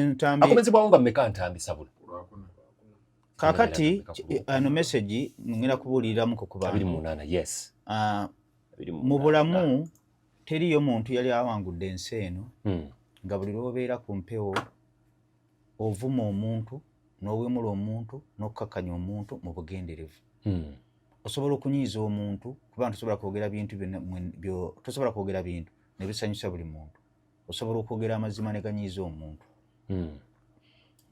Ntambi Akomezebwawo nga mmeka, Ntambi Sabula? Kakati ano message ngenda kubuuliriramuko ku abiri bantu. Munaana, yes. Ah, 28. Mu bulamu teriyo muntu yali awangudde ensi eno nga buli lwobeera ku mpewo ovuma omuntu, n'owemula omuntu, n'okukkakkanya omuntu mu bugenderevu. Osobola okunyiiza omuntu, kuba tosobola kwogera bintu byonna tosobola kwogera bintu ne bisanyusa buli muntu. Osobola okwogera amazima ne ganyiiza omuntu.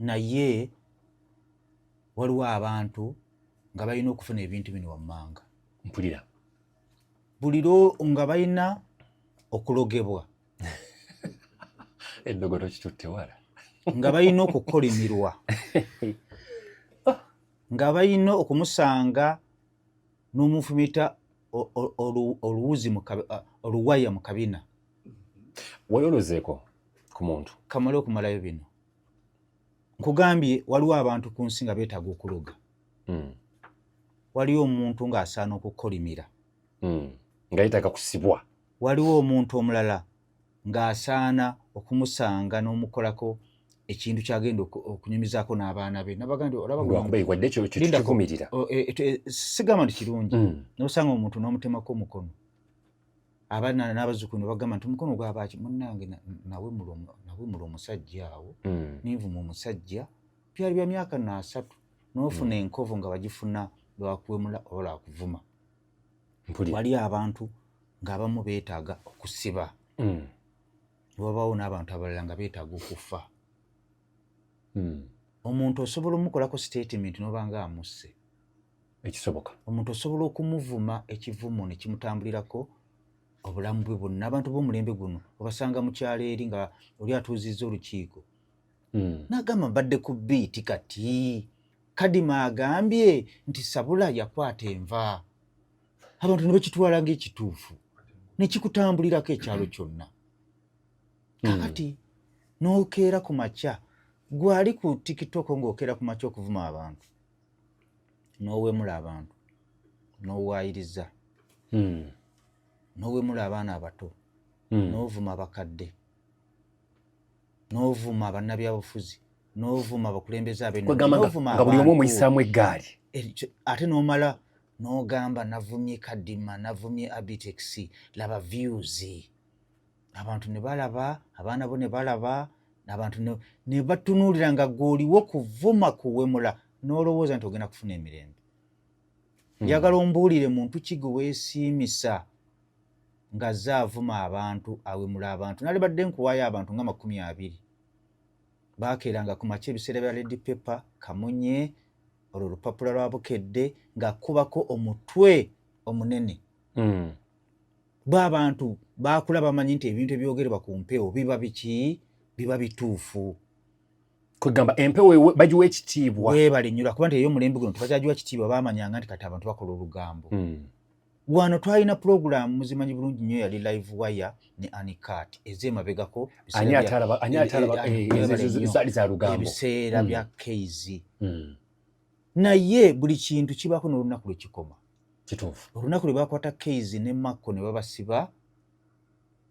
Naye waliwo abantu nga balina okufuna ebintu bino wammanga. Mpulira. Buli lwo nga balina okulogebwa, Eddogo tokitutte wala. Nga balina okukolimirwa, nga balina okumusanga n'omufumita oluwuzi oluwaya mu kabina. Wali olozeeko ku muntu? Kamale okumalayo bino, nkugambye waliwo abantu ku nsi nga beetaaga okuloga. Waliwo omuntu ng'asaana okukolimira. Nga yeetaaga kusibwa. Waliwo omuntu omulala ng'asaana okumusanga n'omukolako ekintu kyagenda okunyumizaako n'abaana be, nabaga nti olaba guno Lwakuba wadde ekyo ekyo Lindako. Tukivumirira. O, sigamba nti kirungi nosanga omuntu n'omutemako omukono, abaana n'abazzukulu ne bagamba nti omukono gwabaki, munnange nawemula omusajja awo, ninvuma omusajja, byali bya myaka 30, n'ofuna enkovu nga bagifuna lwakuwemula oba lwakuvuma. Mpulira. Wali abantu ng'abamu beetaaga okusiba, wabawo n'abantu abalala nga beetaaga okufa. Omuntu osobola omukolako statement n'oba nga amusse. Ekisoboka. Omuntu osobola okumuvuma ekivumo ne kimutambulirako obulamu bwe bwonna. Abantu b'omulembe guno obasanga mu kyalo eri nga oli atuuzizza olukiiko, n'agamba, "Mbadde ku biiti, kati Kadima agambye nti Sabula yakwata enva." Abantu ne bakitwala ng'ekituufu, ne kikutambulirako ekyalo kyonna. Kakati n'okeera ku makya, gwali ku TikTok ng'okeera ku makya okuvuma abantu, n'owemula abantu, n'owaayiriza, n'owemula abaana abato, n'ovuma abakadde, n'ovuma bannabyabufuzi, n'ovuma abakulembeze ab'ennono, Kwegamba nga n'ovuma nga buli omu abantu. Omuyisaamu eggaali. Ate n'omala n'ogamba, "Navumye Kadima, navumye Abitex, laba views." Abantu ne balaba, abaana bo ne balaba, abantu ne batunuulira nga gw'oliwo kuvuma, kuwemula, n'olowooza nti ogenda kufuna emirembe. Njagala ombuulire, muntu ki gwe weesiimisa ng'azze avuma abantu, awemula abantu? Nalibadde nkuwaayo abantu nga 20 baakeeranga ku makya ebiseera bya Red Pepper, Kamunye, olwo olupapula lwa Bukedde, ng'akubako omutwe omunene. Bo abantu baakula bamanyi nti ebintu ebyogerebwa ku mpewo biba biki? Biba bituufu. Kwegamba empewo bagiwa ekitiibwa. Weebale nnyo, lwakuba nti ey'omulembe guno tebakyagiwa kitiibwa. Baamanyanga nti kati abantu bakola olugambo. Wano twalina pulogulaamu, muzimanyi bulungi nnyo, yali Live Wire ne Anicat ez'emabegako. Ani atalaba, ani atalaba? Weebale ezo nnyo. Zaali za lugambo. Ebiseera bya keizi. Naye buli kintu kibaako n'olunaku lwe kikoma. Olunaku lwe bakwata Keizi ne Makko ne babasiba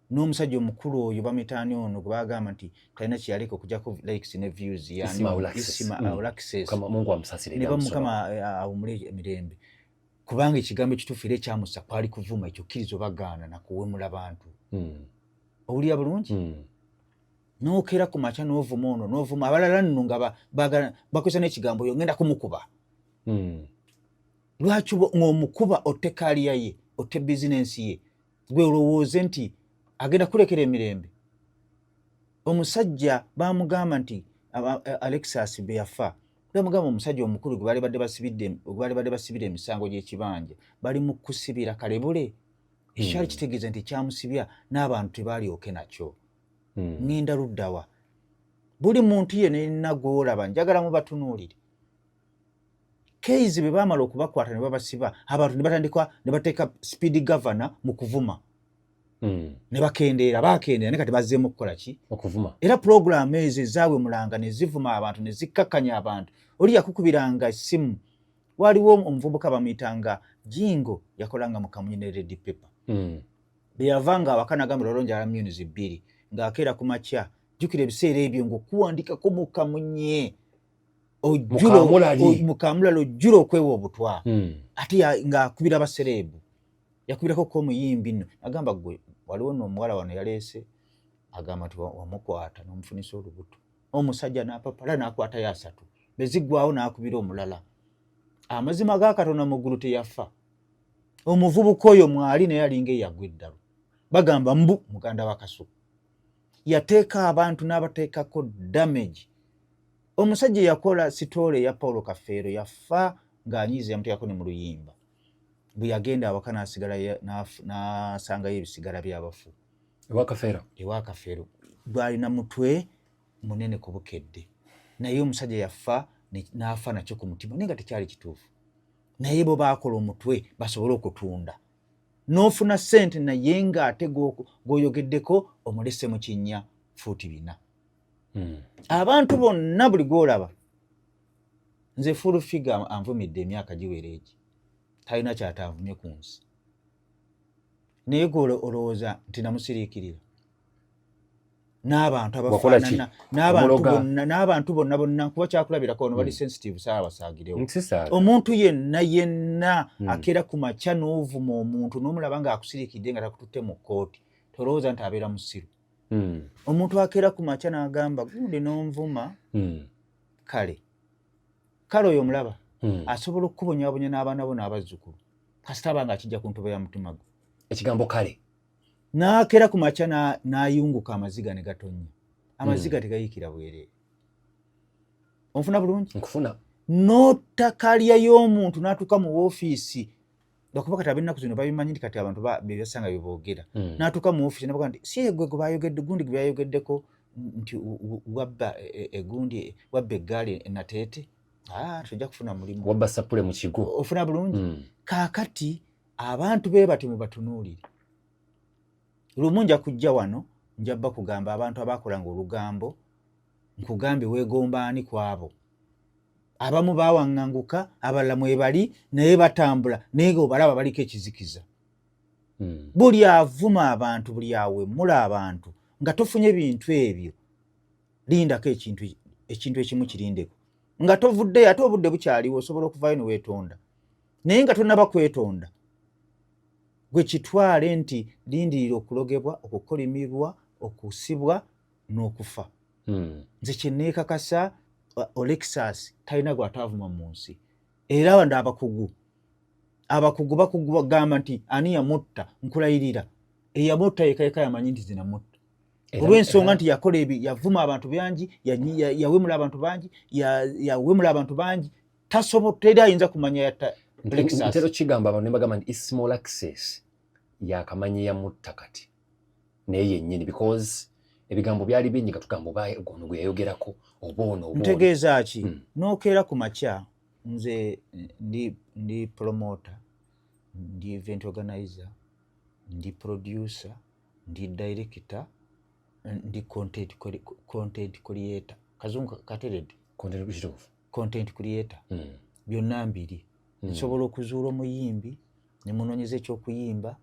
n'omusajja omukulu oyo bamuyita ani ono gwe bagamba nti talina kyeyaleka okujjako likes ne views, yani Isma Olaxess. Isma Olaxess. Mukama- Mungu amusasire. Ne era bamukama awumule emirembe, kubanga ekigambo ekituufu era ekyamusa kwali kuvuma. Ekyo kkiriza obagaana nakuwemula bantu. Owulira bulungi? N'okeera ku makya n'ovuma ono, n'ovuma abalala nno nga bakozesa n'ekigambo, oyo ngenda kumukuba. Lwaki ng'omukuba otte career ye, otte bizinensi ye, gwe olowooze nti agenda kulekera emirembe? Omusajja bamugamba nti Alexas bwe yafa, bamugamba omusajja omukulu gwe baali badde basibira emisango gy'ekibanja, bali mu kusibira kalebule. Ekyali kitegeeza nti ekyamusibya n'abantu tebaalyoke nakyo. Ŋŋenda luddawa? Buli muntu yenna gw'olaba, njagala mubatunuulire. Keizi bwe baamala okubakwata ne babasiba, abantu ne batandika ne bateeka speed governor mu kuvuma. Ne bakendeera, bakendeera, naye kati bazzeemu okukola ki? Okuvuma. Era pulogulaamu ezo ezaawemulanga ne zivuma abantu ne zikkakkanya abantu, oli yakukubiranga essimu. Waliwo omuvubuka bamuyitanga Jingo, yakolanga mu Kamunye ne Red Pepper. Bwe yavanga awaka nagamba, "Olwo njala millions 2," ng'akeera ku makya Jjukira ebiseera ebyo ng'okuwandikako mukamunye mukamulali ojjula okwewa obutwa ate ng'akubira basereebu, yakubirako ko omuyimbi nno agamba gwe waliwo nno omuwala wano yaleese agamba nti wamukwata n'omufunisa olubuto, omusajja n'apapala n'akwatayo asatu beziggwawo n'akubira omulala. Amazima ga Katonda mu ggulu teyafa. Omuvubuka oyo mwali naye alinga eyagwa eddalu, bagamba mbu muganda wa Kasuku yateeka abantu n'abateekako damage. Omusajja yakola sitoole eya Paulo Kafeero yafa ng'anyiiza, yamuteekako ne mu luyimba. Bwe yagenda awaka n'asigala n'asangayo ebisigala by'abafu ewa Kafeero, gwalina mutwe munene ku Bukedde, naye omusajja yafa n'afa nakyo ku mutima, naye nga tekyali kituufu. Naye bo baakola omutwe basobole okutunda n'ofuna ssente, naye ng'ate gw'oyogeddeko omulese mu kinnya fuuti 4. Abantu bonna buli gw'olaba, nze Full Figure anvumidde emyaka giwera egi, talina kyatanvumye ku nsi, naye gwe olowooza nti namusiriikirira n'abantu abafaanana n'abantu bonna n'abantu bonna bonna, kuba kyakulabirako ono bali sensitive, saabasaagirewo. Omuntu yenna yenna akeera ku makya n'ovuma omuntu n'omulaba ng'akusiriikidde nga takututte mu kkooti, tolowooza nti abeera musiru. Omuntu akeera ku makya n'agamba gundi n'onvuma, kale kale oyo omulaba asobola okukubonyabonya n'abaana bo n'abazzukulu kasita aba ng'akijja ku ntobo ya mutima gwe. Ekigambo kale. N'akeera ku makya n'ayunguka amaziga ne gatonnya, amaziga tegayiikira bwereere. Onfuna bulungi? Nkufuna. N'ottakalya y'omuntu n'atuuka mu woofiisi, lwakuba kati ab'ennaku zino babimanyi nti kati abantu bebasanga byeboogera. N'atuuka mu woofiisi nabaga nti si egwe gwe bayogedde, gundi gwe bayogeddeko nti wabba egundi, wabba eggaali Nateete, tojja kufuna mulimu. Wabba sapule mu kigo. Ofuna bulungi? Kaakati abantu be bati mubatunuulire. Lumu nja kujja wano, nja bakugamba abantu abakolanga olugambo, nkugambye weegomba ani ku abo. Abamu bawaŋŋanguka, abalala mwebali naye batambula, naye nga obalaba baliko ekizikiza. Buli avuma abantu, buli awemula abantu nga tofunye bintu ebyo, lindako ekintu, ekintu ekimu kirindeko nga tovuddeyo, ate obudde bukyaliwo, osobola okuvaayo ne weetonda. Naye nga tonnaba kwetonda, gwe kitwale nti lindirira okulogebwa, okukolimirwa, okusibwa n'okufa. Nze kyeneekakasa, Olexas talina gwataavuma mu nsi, era wano abakugu bakugamba nti ani yamutta, nkulayirira eyamutta yekayeka yamanyi nti zinamutta, olw'ensonga nti yakola ebi, yavuma abantu bangi, yawemula abantu bangi, yawemula abantu bangi, teri ayinza kumanya yatta. Ntera kigamba abantu nebagamba nti small access yakamanyi yamutta kati naye yennyini, because ebigambo byali bingi nga tugamba oba ono gwe yayogerako oba ono. Ntegeeza ki? N'okeera ku makya, nze ndi promoter, ndi event organizer, ndi producer, ndi director, ndi content creator, kazungu kateredde, content creator. Byonna mbiri. Nsobola okuzuula omuyimbi ne munoonyeza ekyokuyimba,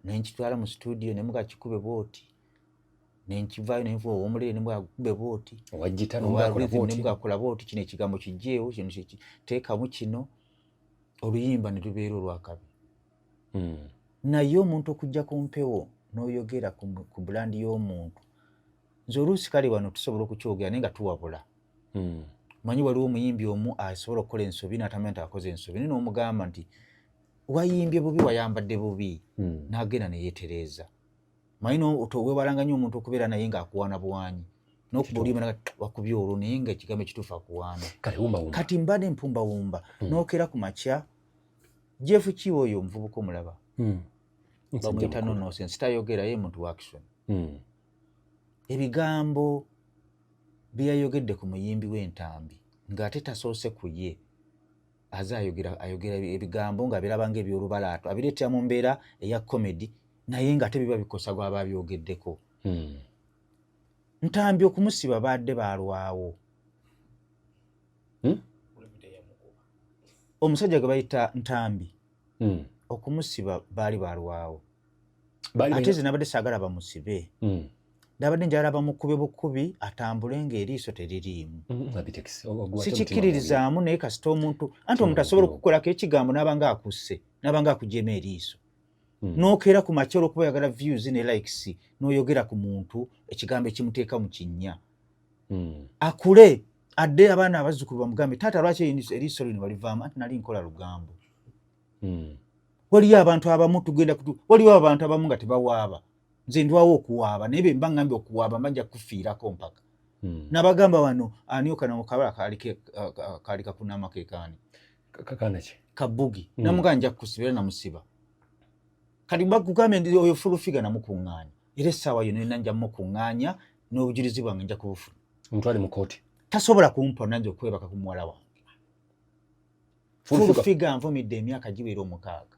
nenkitwala mu studio nemuga kikube bwoti, nenkivaayo nenvuba owomulere nemuga kube bwoti, nemugakola bwoti, kino ekigambo kijjeewo, kino teekamu kino, oluyimba ne lubeera olwakabi. Naye omuntu okujja ku mpewo n'oyogera ku brand y'omuntu, nze oluusi kale wano tusobola okukyogera naye nga tuwabula. Manyi waliwo omuyimbi omu asobola okukola ensobi n'atamanya nti akoze ensobi, naye n'omugamba nti wayimbye bubi, wayambadde bubi, n'agenda neyeetereeza. Manyi weewalanga nnyo omuntu okubeera naye ng'akuwaana buwanyi n'okuba oluyimba wakubye olwo, naye nga ekigambo ekituufu akuwaana. Kati mba nempumbawumba. N'okeera ku makya, Jeff Kiwa oyo omuvubuka omulaba, bamuyita no nonsense, tayogera, ye muntu wa action. Ebigambo byeyayogedde ku muyimbi w'entambi ng'ate tasoose ku ye, aze ayogera ayogera ebigambo ng'abiraba ng'ebyolubalaato, abireetera mu mbeera eya comedy, naye ng'ate biba bikosa gw'aba abyogeddeko. Ntambi okumusiba baadde baalwawo. Omusajja gwe bayita Ntambi okumusiba baali balwawo, ate ze nabadde saagala bamusibe. Ndabadde njagala bamukube bukubi atambule ng'eriiso teririimu. Sikikkiririzaamu, naye kasita omuntu, anti omuntu asobola okukukolako ekigambo n'aba nga akusse, n'aba nga akugyemu eriiso. N'okeera ku makya olwokuba oyagala views ne likes, n'oyogera ku muntu ekigambo ekimuteeka mu kinnya. Akule adde, abaana abazzukulu bamugambe, "Taata, lwaki eriiso lino walivaamu?" "Anti nali nkola lugambo." Waliyo abantu abamu tugenda, waliwo abantu abamu nga tebawaaba. Nze ndwawo okuwaaba, naye bwe mba ngambye okuwaaba, mba nja kufiirako mpaka. Nabagamba wano ani okanamukabala kaali kakunama kekaani kabugi. Namugamba nja kukusiba, era namusiba. Kati bakugambye nti oyo Full Figure namukuŋŋaanya, era essaawa yonna yonna nja mukuŋŋaanya n'obujulizi bwange nja kubufuna. Omutwale mu kooti. Tasobola kumpa nanje okwebaka ku muwala wange. Full Figure nvumidde emyaka giwera 6.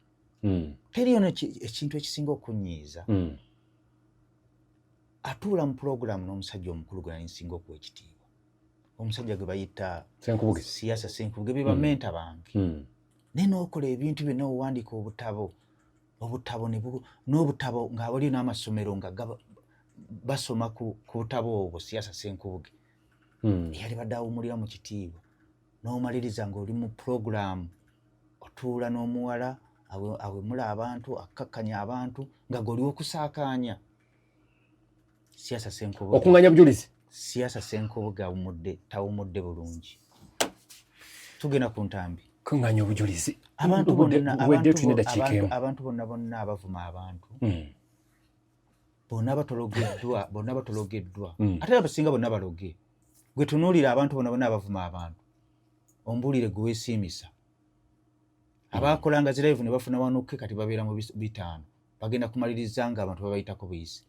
Teriyo ekintu ekisinga okunyiiza, atuula mu pulogulaamu n'omusajja omukulu gwe nali nsinga okuwa ekitiibwa, omusajja gwe bayita Senkubuge. Siyasa Senkubuge, be bamenta bange. Naye n'okola ebintu byonna, owandiika obutabo, obutabo n'obutabo nga waliyo n'amasomero nga basoma ku butabo obwo. Siyasa Senkubuge eyali badde awumulira mu kitiibwa, n'omaliriza ng'oli mu pulogulaamu otuula n'omuwala awemula abantu, akkakkanya abantu, nga g'oliwo okusaakaanya Siyasa Senkubuge. Okunganya bujulizi. Siyasa Senkubuge awumudde, tawumudde bulungi. Tugenda ku ntambi. Kunganya obujulizi. Abantu bonna, Buwedde, tulina eddakiika emu. Abantu bonna bonna abavuma abantu, bonna batologeddwa, bonna batologeddwa. Ate abasinga bonna baloge. Gwe tunuulira abantu bonna bonna abavuma abantu, ombuulire gwe weesiimisa. Abakolanga zi live ne bafuna wanukke, kati babeera mu 500, bagenda kumaliriza nga abantu babayitako buyisi.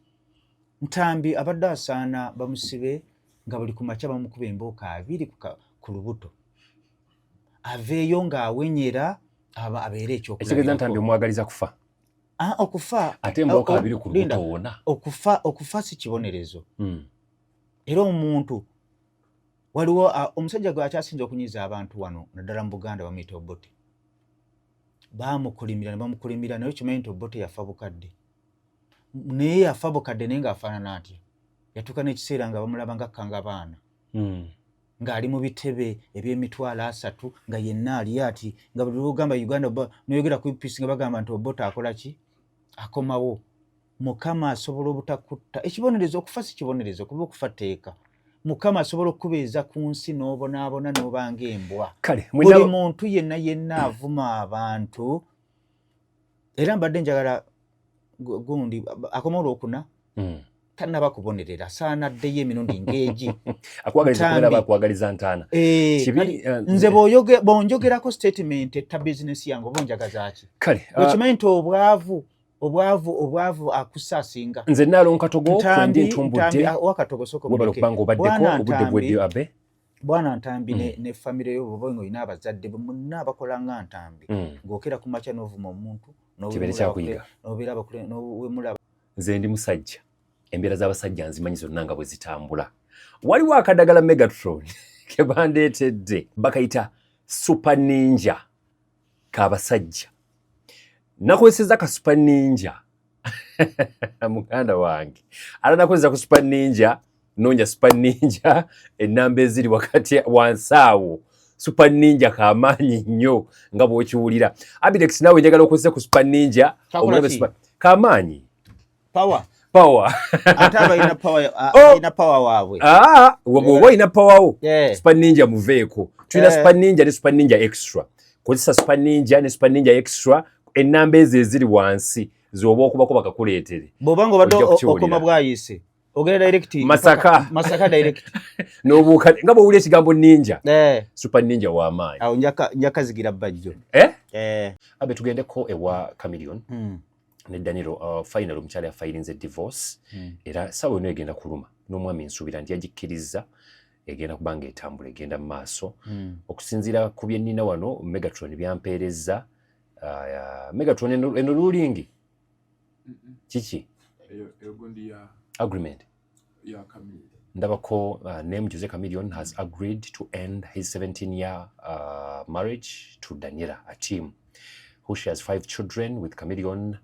Ntambi abadde asaana bamusibe nga buli ku makya bamukuba embooka 20 ku lubuto, aveeyo ng'awenyera, abeere Ekitegeeza Ntambi ekyokulabirako. omwagaliza kufa. Ah, okufa Ate embooka oh, 20 ku linda. lubuto wona. Okufa si kibonerezo. Era omuntu waliwo omusajja gwe akyasinza okunyiza abantu wano naddala mu Buganda, bamuyita Obote. Bamukulimira ne bamukulimira, naye okimanyi nti Obote yafa bukadde, naye yafa bukadde, naye ng'afaanana atya? Yatuuka n'ekiseera nga bamulaba nga akkanga baana, ng'ali mu bitebe eby'emitwalo 30, nga yenna ali ati, nga buli lwogamba Uganda noyogera ku UPC nga bagamba nti Obote akola ki, akomawo. Mukama asobola obutakutta. Ekibonerezo okufa si kibonerezo, kuba okufa tteeka. Mukama asobola okukubeeza ku nsi n'obonaabona n'obanga embwa. Kale Buli mwenna muntu yenna yenna avuma abantu, era mbadde njagala gundi akoma olwokuna, tannaba kubonerera, saanaddeyo emirundi ng'egi. Akwagaliza Ntambi. kubeera bakwagaliza ntaana. Eh, Kibi, kati nze bw'onjogerako statement etta bizinesi yange, oba onjagaza ki? Kale Okimanyi nti obwavu, obwavu, obwavu akusaasinga. Nze Naalongo Katogo kwendi. Ntambi, Ntumbudde. Ntambi, wakatogo sooka Webale omuleke. okuba nga obaddeko. Bwana Obudde Ntambi, buweddeyo, abe. Bwana Ntambi ne famire yo, bwoba nga olina abazadde be munna abakola nga Ntambi, ng'okera ku makya n'ovuma omuntu, Kibeere n'owemula kyakuyiga. N'obeera n'owemula. Nze ndi musajja, embeera z'abasajja nzimanyi zonna nga bwe zitambula. Waliwo akadagala Megatron ke bandeetedde, bakayita Super Ninja k'abasajja. Nakozesezza ka Super Ninja, muganda wange, ala nakozesa ku Super Ninja. Noonya Super Ninja, ennamba eziri wakati wansi awo. Super Ninja kamaanyi nnyo nga bw'okiwulira. Abidex, naawe njagala okozese ku Super Ninja. Kakola Omulabe. ki? Kamaanyi. Power. Power. Ate abalina power, Oh! abalina power waabwe. Ah, bw'oba olina power wo, Super Ninja muveeko. Tulina Super Ninja ne Super Ninja Extra. Kozesa Super Ninja ne Super Ninja Extra, ennamba ezo eziri wansi z'oba okubako bakakuleetere. Bw'oba nga obadde Ojja kukiwulira. okoma bwayise, ogenda direct Masaka. Masaka direct. N'obuuka nga bw'owulira ekigambo ninja. Super Ninja w'amaanyi. Awo njakazigira bajjo. Eh? Eh. Abe, tugendeko ewa Chameleon ne Danilo. Final omukyala yafayirinze divorce, era sawa yonna egenda kuluma n'omwami. Nsuubira nti yagikkiriza, egenda kuba nga etambula egenda mu maaso. Okusinziira ku bye nnina wano, Megatron byampeerezza. Megatron, eno ruling kiki? Eyo gundi ya Agreement. Ya Chameleone. Ndabako name Jose Chameleone has agreed to end his 17-year marriage to Daniela Atim, who shares five children with. Chameleone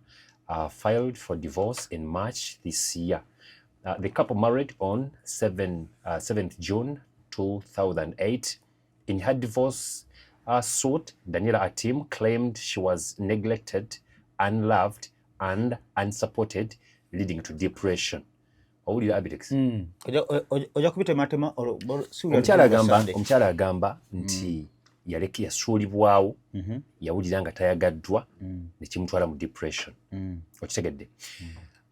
filed for divorce in March this year. The couple married on 7th June 2008. In her divorce suit, Daniela Atim claimed she was neglected, unloved, and unsupported, leading to depression. Owulira, Abitex? Ojja kubitematema. Omukyala agamba nti yaleka yasuulibwawo, yawulira nga tayagaddwa, nekimutwala mu depression. Okitegedde?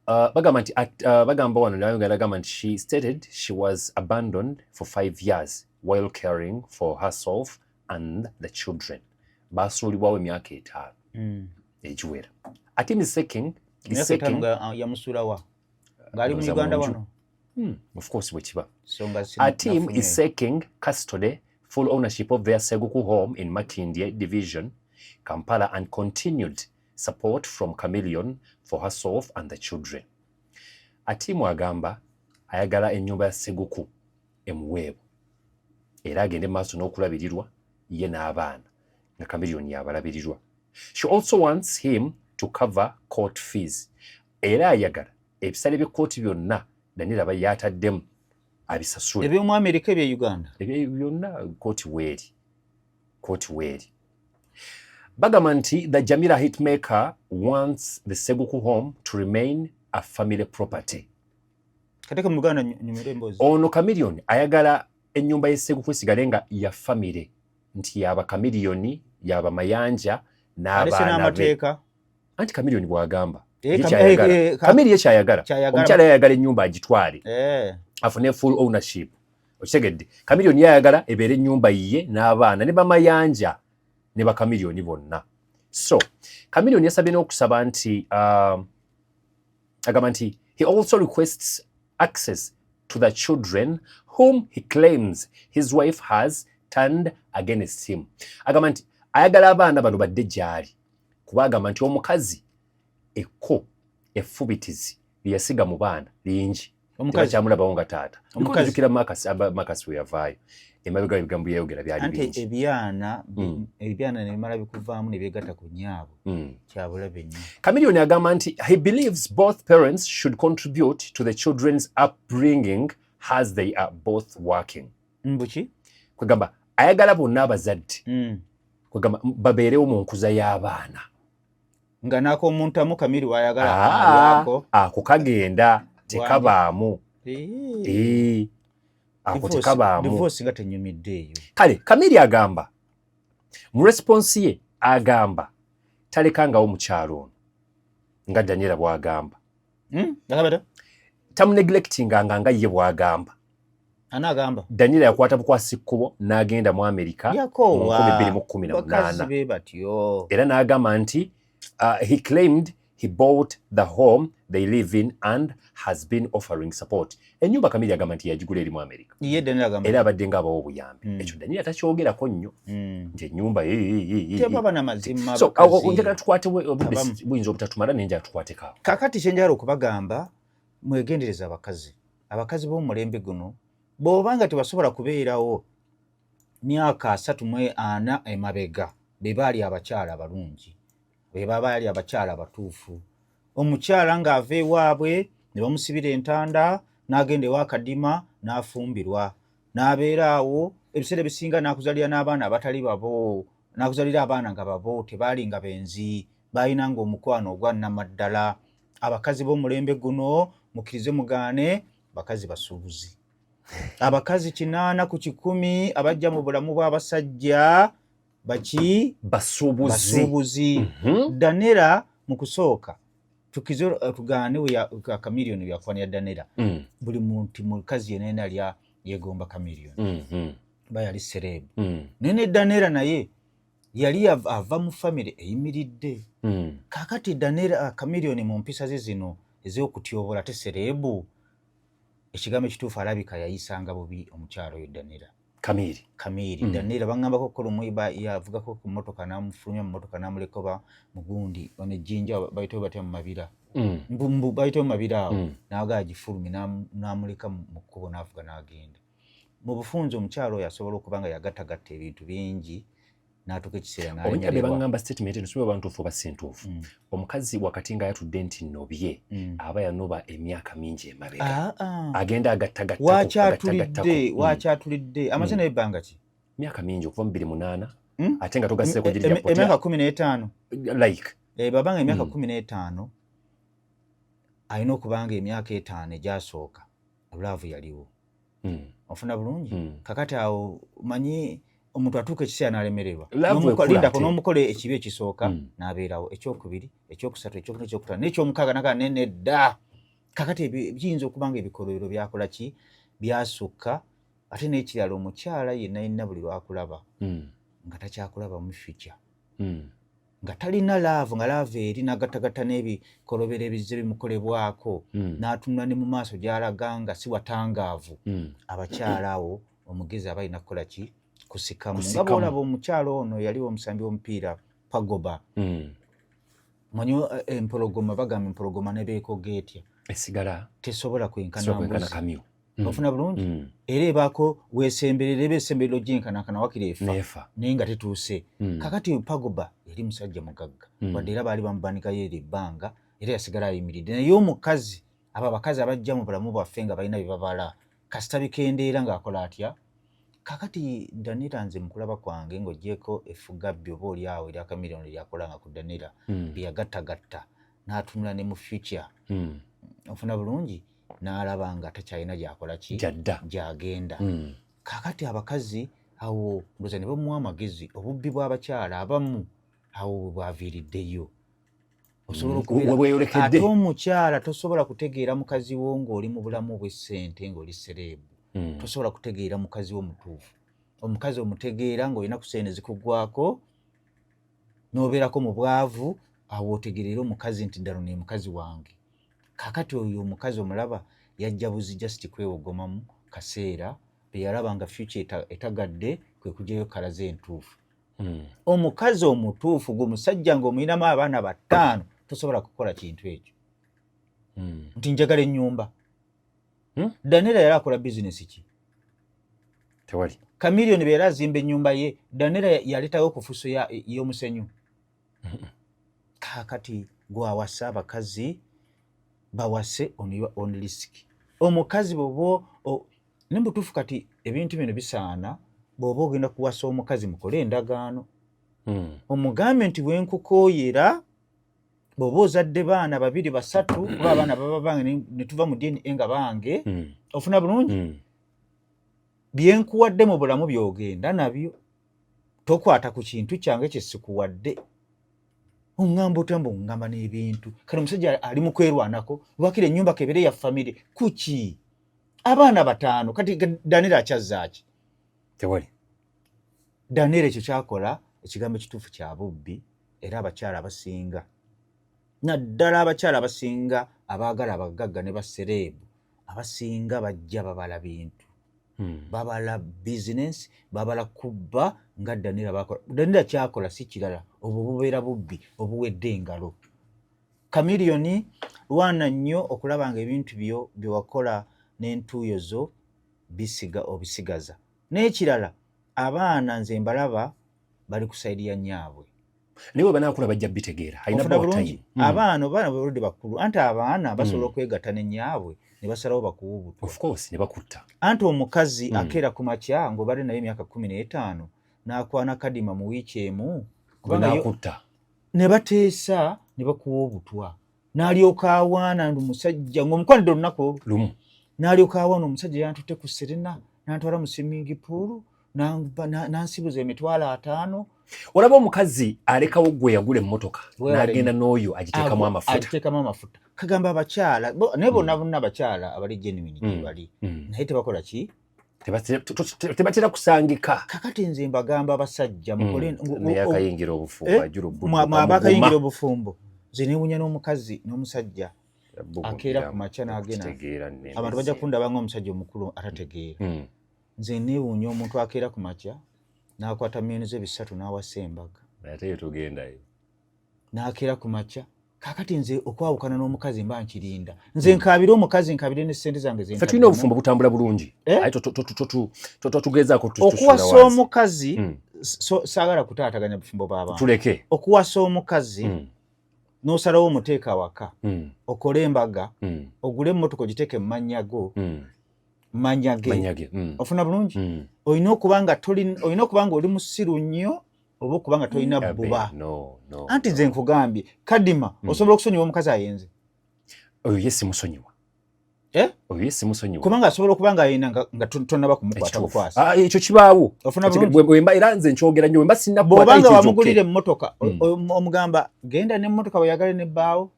Bagamba nti bagamba wano nayongera agamba nti she stated she was abandoned for 5 years while caring for herself and the children. Basuulibwawo emyaka 5 egiwera. Atim is seeking Yamusuulawa ng'ali mu Uganda wano? Of course bwe kiba. Atim is seeking custody, full ownership of their Seguku home in Makindye Division, Kampala, and continued support from Chameleon for herself and the children. Atimu agamba ayagala ennyumba ya Seguku emuweebwa era agende maaso n'okulabirirwa ye n'abaana nga Chameleon yabalabirirwa. She also wants him to cover court fees. Era ayagala ebisale by'ekkooti byonna Daniel aba yataddemu abisasule. Ebyomu Amerika, ebye Uganda? Ebyo byonna kooti weeri, kooti weeri. Bagamba nti the Jamila hitmaker wants the Seguku home to remain a family property. Kateka mu Uganda nyumira emboozi. Ono Chameleon ayagala ennyumba y'e Seguku esigale nga ya family, nti yaba Chameleon, yaba Mayanja n'abaana be. Anti Chameleon bw'agamba Kamiri ye kyayagala, omukyala yayagala ennyumba agitwale afune full ownership. Okitegedde? Chameleon yayagala ebeere ennyumba yiye n'abaana ne bamayanja ne bakamiliyoni bonna. So Chameleon yasabye n'okusaba nti agamba nti he also requests access to the children whom he claims his wife has turned against him. Agamba nti ayagala abaana bano badde gy'ali, kuba agamba nti omukazi ekko effubitizi lyeyasiga mu baana lingi, tebakyamulabawo nga taata. Jjukira Marcus we yavaayo emabega, ebigambo byeyayogera byali bingi. Ebyana ebyana nebimala bikuvaamu nebyegatta ku nyaabwe, kyabulabe nnyo. Chameleon agamba nti he believes both parents should contribute to the children's upbringing as they are both working. Mbuki? Kwegamba ayagala bonna abazadde, kwegamba babeerewo mu nkuza y'abaana. Nga nakomuntamu Kamiri wayagala. Ako kagenda tekabaamu, ako tekabaamu. Divorce nga tenyumidde eyo. Kale Kamiri agamba mu response ye, agamba talekangawo mukyalo ono nga Daniela bw'agamba. Tamuneglectinganga nga ye bw'agamba. Anaagamba? Daniela yakwata bukwasi kkubo n'agenda mu Amerika mu 2018. Be batyo. Era n'agamba nti he claimed he bought the home they live in and has been offering support. Ennyumba Kamiri agamba nti yagigula eri mu Amerika. Ye Daniel agamba. Era abadde ng'abawa obuyambi. Ekyo Daniel takyogerako nnyo nti ennyumba Tebaba na mazima. So njagala tukwate, obudde buyinza obutatumala, naye njagala tukwateko awo. Kakati kyenjagala okubagamba, mwegendereza abakazi. Abakazi b'omulembe guno, bw'oba nga tebasobola kubeerawo myaka 34 emabega, be baali abakyala abalungi, be baali abakyala abatuufu. Omukyala ng'ava ewaabwe ne bamusibira entanda n'agenda ewa Kadima n'afumbirwa n'abeera awo, ebiseera ebisinga n'akuzalira n'abaana abatali babo, n'akuzalira abaana nga babo, tebaali nga benzi, baalinanga omukwano ogwa nnamaddala. Abakazi b'omulembe guno, mukkirize mugaane, bakazi basuubuzi. Abakazi 80% abajja mu bulamu bw'abasajja baki? Basuubuzi. Basuubuzi. Danera mu kusooka, tukize tugaane, Kamiliyoni yakwanira Danera. Buli muntu mukazi yenna yena alya yeegomba Kamiliyoni, ba yali celeb. Naye ne Danera naye yali ava mu famire eyimiridde. Kaakati Danera, Kamiliyoni mu mpisa ze zino ez'okutyobola te celeb, ekigambo ekituufu, alabika yayisanga bubi omukyalo oyo Danera. Kamiri. Kamiri. Danera baŋŋambako ko lumu yavugako ku mmotoka n'amufulumya mu mmotoka n'amuleka oba mugundi ono ejjinja bayitawo batya mu mabira, mbu bayitawo mu mabira awo, n'aga agifulumye n'amuleka mu kkubo n'avuga n'agenda. Mu bufunze omukyalo oyo asobola okuba nga yagattagatta ebintu bingi. N'atuuka ekiseera Omanyi abe n'alemererwa. Baŋŋamba statement eno, siba bantuufu oba si ntuufu. Omukazi wakati nga yatudde nti nobye, aba yanoba emyaka mingi emabega. Ah, ah. Agenda agattagattako. Wakyatulidde, wakyatulidde amaze naye ebbanga ki? Myaka mingi, okuva mu 2008. Ate nga togasseeko giri Emyaka 15. Like Eh, babanga emyaka 15, alina okuba nga emyaka 5 egyasooka love yaliwo. Ofuna bulungi? Kakati awo manyi omuntu atuuka ekiseera n'alemererwa. Love ekula Lindako, ate. n'omukola ekibi ekisooka, n'abeerawo, ekyokubiri, ekyokusatu, ekyokuna, ekyokutaano n'ekyomukaaga, nagaa nenedda. Kakati biyinza okuba nga ebikolobero byakola ki, byasukka. Ate n'ekirala, omukyala yenna yenna buli lwakulaba nga takyakulaba mu future, nga talina love, nga love eri nagattagatta n'ebikolobero ebizze bimukolebwako, n'atunula ne mu maaso gy'alaga nga si watangaavu. Abakyala awo omugezi aba alina kukola ki? Kusikamu. Nga Kusikamu. bw'olaba omukyala ono yali omusambi w'omupiira Pogba. Manyi empologoma, bagamba empologoma ne beekoga etya, esigala tesobola kwenkana sobola kwenkana mbuzi. Kamyu. Ofuna bulungi? Era ebaako weesemberera, eba esemberera ogyenkanankana, wakiri efa. Neefa. Naye nga tetuuse. Kakati Pogba yali musajja mugagga, wadde era baali bamubanikayo ero ebbanga, era yasigala ayimiridde. Naye omukazi, abo abakazi abajja mu bulamu bwaffe nga balina bye babala, kasita bikendeera ng'akola atya? Kakati Danira, nze mukulaba kwange, ng'ogyeko effugabbi oba oli awo erya Chameleone lyakolanga ku Danira, bye yagattagatta n'atunula ne mu future, ofuna bulungi, n'alaba nga takyalina gyakola ki, Gyadda. gyagenda. Kakati abakazi awo ndoza ne bamuwa amagezi. Obubbi bw'abakyala abamu awo bwe bwaviiriddeyo. Osobola okubeera We bweyolekedde. Ate omukyala tosobola kutegeera mukazi wo ng'oli mu bulamu bw'essente, ng'oli celeb. Tosobola kutegeera mukazi wo mutuufu. Omukazi omutegeera ng'olina ku ssente zikuggwako, n'obeerako mu bwavu, awo otegeerera omukazi nti ddala ono ye mukazi wange. Kakati oyo omukazi omulaba yajja buzi just kwewogomamu kaseera. Bwe yalaba nga future etagadde, kwe kugyayo kalaze entuufu. Omukazi omutuufu, gwe musajja ng'omuyinamu abaana 5, tosobola kukola kintu ekyo nti njagala ennyumba. Danira yali akola bizinesi ki? Tewali. Chameleone bwe yali azimba ennyumba ye, Danira yaletawo ku fuso y'omusenyu. Kaakati gwawasa abakazi, bawase on your own risk. Omukazi bwoba ne mubutuufu, kati ebintu bino bisaana, bw'oba ogenda kuwasa omukazi, mukole endagaano. Omugambe nti bwenkukooyera, bw'oba ozadde baana babiri, basatu, kuba abaana baba bange ne tuva mu DNA nga bange. Ofuna bulungi? Byenkuwadde mu bulamu byogenda nabyo, tokwata ku kintu kyange kye sikuwadde. Oŋŋamba otya mbu oŋŋamba n'ebintu? Kale omusajja ali mu kwerwanako, lwakira ennyumba kebere ya famire kuki, abaana 5. Kati Danira akyazzaaki? Tewali. Danira ekyo kyakola, ekigambo ekituufu kya bubbi. Era abakyala abasinga, naddala abakyala abasinga abaagala abagagga ne ba celeb, abasinga bajja babala bintu. Babala bizinesi, babala kubba nga Danira bakola. Danira kyakola si kirala, obwo bubeera bubbi obuwedde engalo. Chameleone, lwana nnyo okulaba nga ebintu byo byewakola n'entuuyo zo bisiga obisigaza. N'ekirala, abaana nze mbalaba bali ku side ya nnyaabwe. Naye bwe banaakula bajja bitegeera. Alina Ofuna bawa bulungi? time. Abaana obaana baludde bakulu, anti abaana basobola okwegatta ne nnyaabwe ne basalawo bakuwa obutwa. Of course, ne bakutta. Anti omukazi akeera ku makya ng'obadde naye emyaka 15, n'akwana Kadima mu wiiki emu, kubanga Nakutta. Ne bateesa ne bakuwa obutwa, n'alyoka awaana nti musajja ng'omukwanidde olunaku olwo Lumu. N'alyoka awaana, omusajja yantutte ku Serena, n'antwala mu swimming pool, nansibuza 50,000. Olaba omukazi alekawo gwe yagula emmotoka, Weewale n'agenda nnyo. n'oyo agiteekamu amafuta. Agiteekamu amafuta. Kagamba abakyala naye bonna bonna abakyala abali genuine gyebali, naye tebakola ki? Tebatera kusangika. Kakati nze mbagamba abasajja mukole Naye akayingira obufumbo, Eh? ajula obudde Aba akayingira bamuguma. obufumbo, nze newunya n'omukazi n'omusajja akeera ku makya n'agenda. Okukitegeera nne Abantu bajja embizi. kundaba ng'omusajja omukulu atategeera. Nze neewuunya omuntu akeera ku makya n'akwata 3 million n'awasa embaga. Ate yo togendayo. N'akeera ku makya. Kakati nze okwawukana n'omukazi mba nkirinda, nze nkaabire omukazi, nkaabire ne ssente zange. Ffe tulina obufumbo butambula bulungi. Eh? Aye tugezaako Okuwasa omukazi. So, saagala kutaataganya bufumbo bw'abantu. Tuleke. Okuwasa omukazi n'osalawo omuteeka awaka, okole embaga, ogule emmotoka ogiteeke mu mannya go, mannya ge. Mannya ge. Ofuna bulungi? Olina okuba nga olina okuba nga oli musiru nnyo oba okuba nga tolina Abe, bbuba. No, no, Anti no. nze nkugambye, Kadima, osobola okusonyiwa omukazi ayenze? Oyo ye simusonyiwa. Eh? Oyo ye simusonyiwa. Kubanga asobola okuba nga ayina nga tonnaba kumukwata Ekituufu. bukwasi. Ah, ekyo kibaawo. Ofuna bulungi? Bwemba era nze nkyogera nnyo, bwemba sinnakukwata Bw'obanga ekyo wamugulira kyokka. emmotoka, omugamba genda n'emmotoka bweyagale nebbaawo.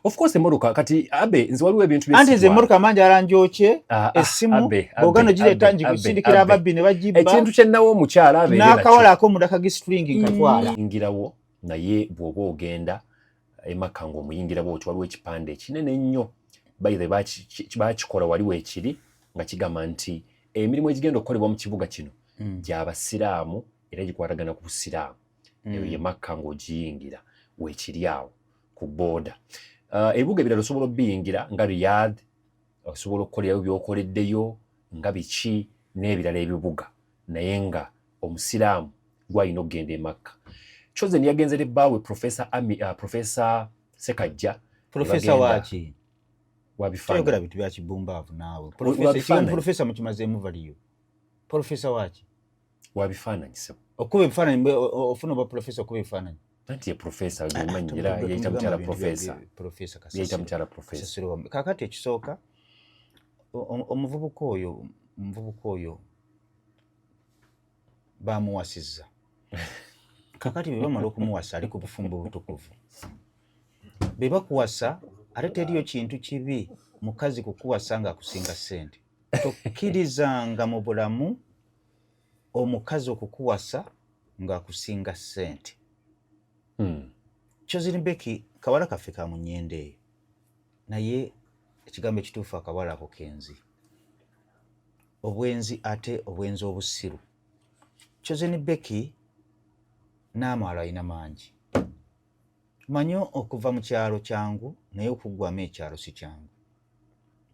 Of course emmotoka kati abe nze waliwo ebintu bye Anti nze sitwala. emmotoka mangi alanjokye, Ah, ah, essimu Abe, Abe, bw'oganda ogireeta, Abe, ngikusindikira Abe, Abe. ababbi ne bagibba. Ekintu kye nnawa omukyala abeere nakyo. N'akawala ak'omunda kagistring nkatwala. Yingirawo, naye bw'oba ogenda Emakka ng'omuyingira bw'oti, waliwo ekipande ekinene ennyo, by the way, bakikola wali weekiri nga kigamba nti emirimu egigenda okukolebwa mu kibuga kino gy'abasiraamu era gikwatagana ku busiraamu. Eyo ye Makka ng'ogiyingira weekiri awo ku booda. Ebibuga ebirala osobola obiyingira nga Riyadh, osobola okukolerayo by'okoleddeyo nga biki n'ebirala ebibuga, naye nga omusiraamu gwalina okugenda e Makka. Chosen yagenze ne bbaawe Professor Ami, Professor Sekajja. Profesa Bagenda waaki? Wabifaananyi. Toyogera bintu bya kibumbaavu naawe. Wabifaananyi. Ekigambo profesa mukimazeemu valiyo. Profesa waaki? Wabifaananyi sebo. Okuba ebifaananyi, ofuna obwa profesa okuba ebifaananyi? Anti ye profesa gwemanyi, era yeyita mukyala profesa. Profesa Yeyita mukyala profesa. Kasasiro wammwe. Kaakati ekisooka, omuvubuka oyo bamuwasizza. Kakati bwe bamala okumuwasa, ali ku bufumbo butukuvu. Bwe bakuwasa, ate teriyo kintu kibi mukazi kukuwasa ng'akusinga ssente. Tokkirizanga mu bulamu omukazi okukuwasa ng'akusinga ssente. Chosen Becky kawala kaffe ka mu nnyendo eyo, naye ekigambo ekituufu, akawala ako kenzi, obwenzi, ate obwenzi obusiru. Chosen Becky n'amaalo alina mangi. Manyi okuva mu kyalo kyangu, naye okuggwamu ekyalo si kyangu.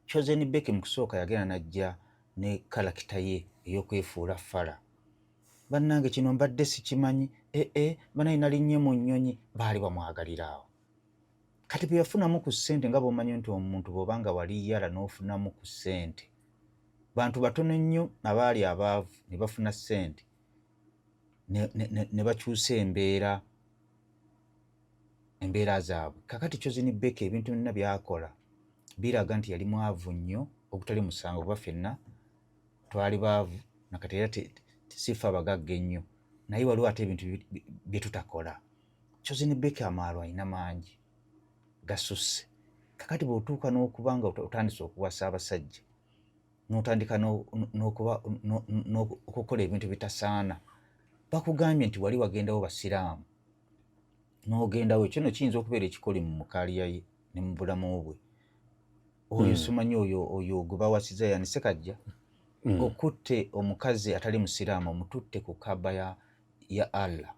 Chosen Becky mu kusooka yagenda n'ajja ne character ye ey'okwefuula fala. Bannange, kino mbadde sikimanyi. Ee, banaye nalinnye mu nnyonyi, baali bamwagalira awo. Kati bwe yafunamu ku ssente, nga bw'omanyi nti omuntu bw'oba nga wali yala n'ofunamu ku ssente, bantu batono nnyo abaali abaavu ne bafuna ssente ne bakyusa embeera zaabwe. Kakati Chosen Becky ebintu byonna byakola biraga nti yali mwavu nnyo, ogutali musango, kuba ffenna twali baavu nakati era sifa abagagga ennyo, naye waliwo ate ebintu bye tutakola. Chosen Becky amaalo alina mangi gasusse. Kakati bw'otuuka n'okuba nga otandise okuwasa abasajja, n'otandika okukola ebintu bitasaana, bakugambye nti wali wagendawo basiraamu n'ogendawo, ekyo nno kiyinza okubeera ekikoli mu mukaaliya ye ne mu bulamu bwe oyo. Simanyi oyo gwe bawasiza yani Sekajja, okutte omukazi atali musiraamu, omututte ku Kaba ya Allah,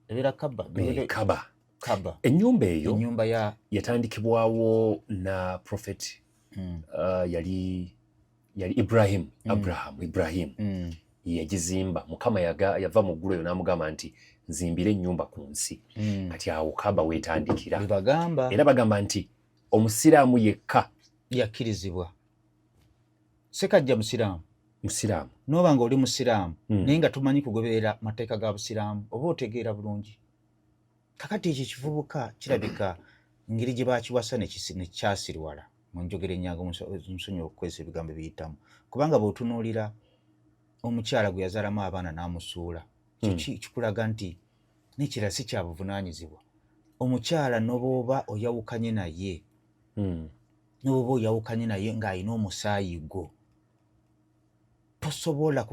ebeera Kaba. Eh, Kaba. Kaba. Ennyumba eyo ennyumba ya yatandikibwawo na prophet yali Ibrahim, Abraham, Ibrahim yagizimba. Mukama yava mu ggulu eyo n'amugamba nti nzimbire ennyumba ku nsi. Kati awo Kaba weetandikira. Bebagamba. Era bagamba nti omusiraamu yekka yakkirizibwa. Sekajja musiraamu? Musiraamu. N'oba nga oli musiraamu, naye nga tumanyi kugoberera mateeka ga busiraamu, oba otegeera bulungi. Kakati ekyo ekivubuka kirabika engeri gye bakiwasa nekyasirwala mu njogera enyangu, nsonyiwa okukozesa ebigambo ebiyitamu, kubanga bw'otunuulira omukyala gwe yazaalamu abaana n'amusuula, ekyo kikulaga nti n'ekirala si kya buvunaanyizibwa. Omukyala n'obwoba oyawukanye naye, n'oba oyawukanye naye ng'alina omusaayi gwo, tosobola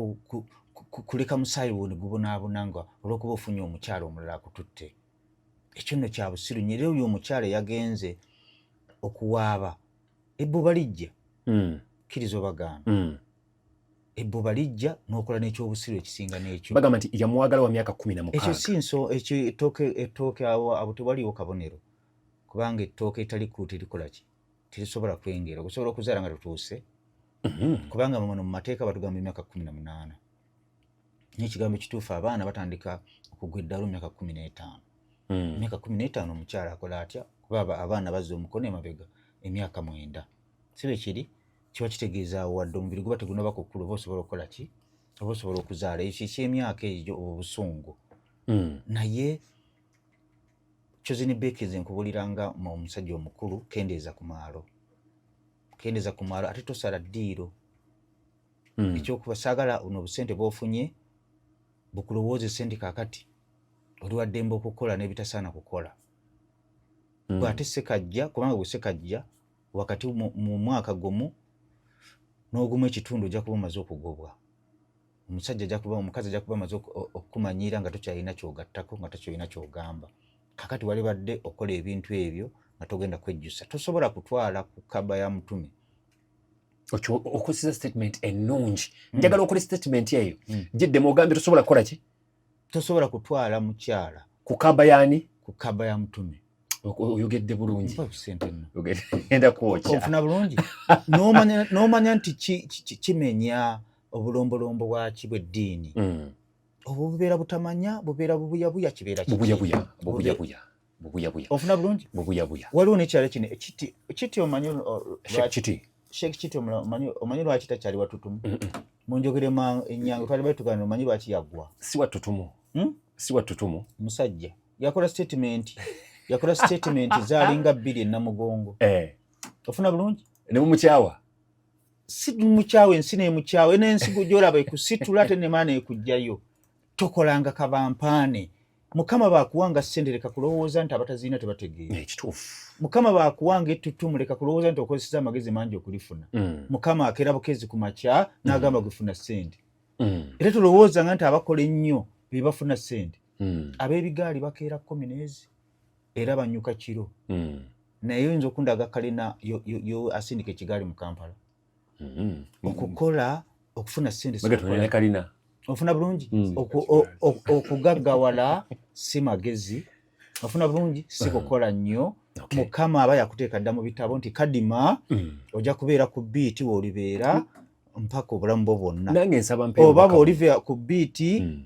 kuleka musaayi gwo ne gubonaabona nga olw'okuba ofunye omukyala omulala akututte. Ekyo nno kya busiru nnyo. Era oyo omukyala yagenze okuwaaba, ebbuba lijja. Kkiriza obagaana, ebbuba lijja n'okola n'ekyobusiru ekisinga n'ekyo. Bagamba nti yamwagala wa myaka kumi na Ekyo mukaaga. Si nso ekyo ettooke awo tewaliwo kabonero, kubanga ettooke etali kkulu terikola ki, terisobola kwengera okusobola okuzaala nga tutuuse, kubanga muno mu mateeka batugamba emyaka 18. N'ekigambo ekituufu, abaana batandika okugwa eddalu mu myaka 15. Emyaka 15 omukyala akola atya? Kuba abaana bazza omukono emabega emyaka 9, si bwe kiri? Kiba kitegeeza awo wadde omubiri guba tegunaba kukula, oba osobola okukola ki, oba osobola okuzaala. Ekyo ekyemyaka egyo, obwo busungu. Naye Chosen Becky, nze nkubuliranga mu omusajja omukulu, kendeeza ku maalo, kendeeza ku maalo, ate tosala ddiiro. Ekyokuba saagala ono obusente bwofunye bukulowoozese nti kakati oli waddembe okukola n'ebitasaana kukola. Gwe ate Sekajja, kubanga gwe Sekajja wakati mu mwaka gumu n'ogumu ekitundu ojja kuba omaze okugobwa. Omusajja ajja kuba, omukazi ajja kuba amaze okukumanyiira nga tokyalina kyogattako, nga tokyalina kyogamba. Kakati wali badde okola ebintu ebyo nga togenda kwejjusa, tosobola kutwala ku kaba ya mutume. Okozesa statement ennungi. Njagala okola statement eyo giddemu, ogambye tosobola kukola ki? Tosobola kutwala mukyala ku kaba yaani? Ku kaba ya mutume. Oyogedde bulungi. Mpa sente nno. Genda kwokya. Ofuna bulungi n'omanya nti kimenya obulombolombo bwaki bw'eddiini. Obwo bubeera butamanya, bubeera bubuyabuya, kibeera kiki? Bubuyabuya, bubuyabuya, bubuyabuya. Ofuna bulungi. Bubuyabuya. Waliwo n'ekirala kino kiti kiti, omanyi Sheikh Kiti. Sheikh Kiti, omanyi lwaki takyali watutumu? Munjogere enyangu, twali batugana, omanyi lwaki yaggwa? Si watutumu. Si watutumu. Musajja yakola statement zaalinga bbiri enamugongo. Ofuna bulungi. Ne mumukyawa. Si mukyawe, ensi nemukyawe, n'ensi gyolaba ekusitula ate nemaana ekugjayo. Tokolanga kabampaane. Mukama bakuwanga ssente, leka kulowooza nti abatazirina tebategeera. Ekituufu. Mukama bakuwanga ettutumu, leka kulowooza nti okozesa amagezi mangi okulifuna. Mukama akeera bukezi ku makya n'agamba gwefuna ssente. Era tolowoozanga nti abakola ennyo be bafuna ssente. Ab'ebigaali bakeera komineezi era banyuka kiro. Naye oyinza okundaga kalina yo asindika ekigaali mu Kampala? Okukola okufuna ssente si Megatron kukola. Kalina. Ofuna bulungi. Okugaggawala si magezi, ofuna bulungi, si kukola nnyo. Mukama aba yakuteeka dda mu bitabo nti kadima ojja kubeera ku beat w'olibeera mpaka obulamu bwo bwonna. Nange nsaba mpe Oba obubaka. bw'oliva ku beat,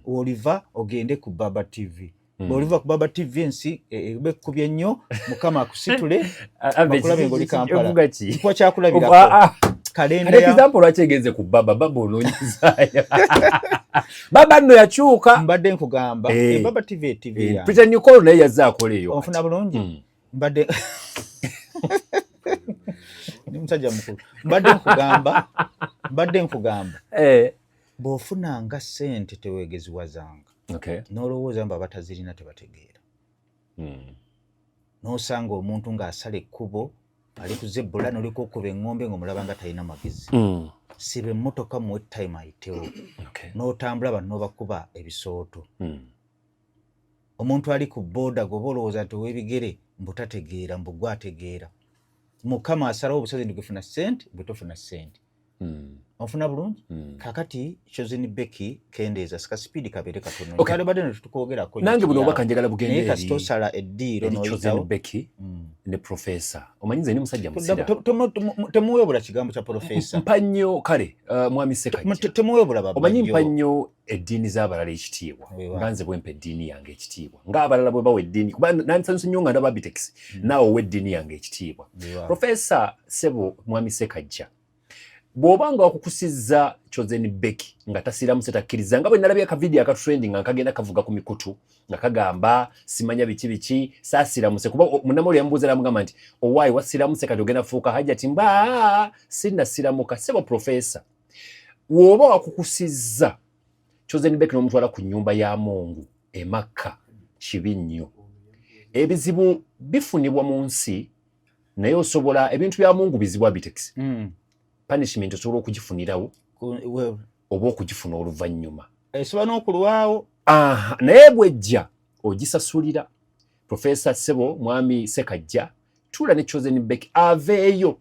w'oliva ogende ku Baba TV. Bw'oliva ku Baba TV, ensi eba ekkubye nnyo, Mukama akusitule bakulabe ng'oli Kampala. Ovuga ki? Nkuwa kyakulabirako. Kalenda Kale ya example, lwaki egenze ku Baba? Baba onoonyezaayo, Baba nno yakyuka. Mbadde nkugamba, Baba TV, TV yange. Peter Nicole naye yazze akola eyo. Onfuna bulungi. Mbadde ndi musajja mukulu, mbadde nkugamba bw'ofunanga ssente teweegeziwazanga n'olowooza mbu abatazirina tebategeera. N'osanga omuntu ng'asala ekkubo ali ku zebula, n'oleka okuba eŋŋombe ng'omulaba nga talina magezi. Siba emmotoka, muwe time ayitewo. N'otambula, bano n'obakuba ebisooto. Omuntu ali ku booda goba olowooza nti ow'ebigere mbu tategeera, mbu gwe ategeera. Mukama asalawo obusazi nti gwefuna ssente, gwe tofuna ssente. Onfuna bulungi. Kakati Chosen Becky, kendeeza sika speed, kabeere katono. Twalibadde ne tutukwogerako. Nange buno obubaka njagala bugende Naye kasita osala eddiiro eri Chosen n'oyitawo Becky ne Professor. Omanyi nze ndi musajja musira. Temuweebula kigambo kya professor. Mpa nnyo kale, mwami Sekajja. Temuweebula Omanyi babajjo. mpa nnyo eddiini z'abalala ekitiibwa. Weewaawo. Nga nze bwe mpa eddiini yange ekitiibwa, ng'abalala bwe bawa eddiini, kuba nansanyusa nnyo nga ndaba Abitex naawe owa eddiini yange ekitiibwa. Professor, sebo mwami Sekajja, bw'oba nga wakukusizza Chosen Becky nga tasiramuse, takkiriza, nga bwe nalabye akavidiyo akatrending nga nkagenda kavuga ku mikutu nga kagamba simanya biki biki, saasiramuse, kuba munnamawulire yamubuuza namugamba nti owaayi wasiramuse, kati ogenda fuuka hajati, mba sinnasiramuka. Sebo professor, bw'oba wakukusizza Chosen Becky n'omutwala ku nnyumba ya Mungu e Makka, kibi nnyo. Ebizibu bifunibwa mu nsi, naye osobola ebintu bya Mungu bizibu, Abitex. Punishment osobola okugifunirawo oba okugifuna oluvannyuma. Esobola n'okulwawo. Aha, naye bwejja ogisasulira. Professor, sebo mwami Sekajja, tuula ne Chosen Becky aveeyo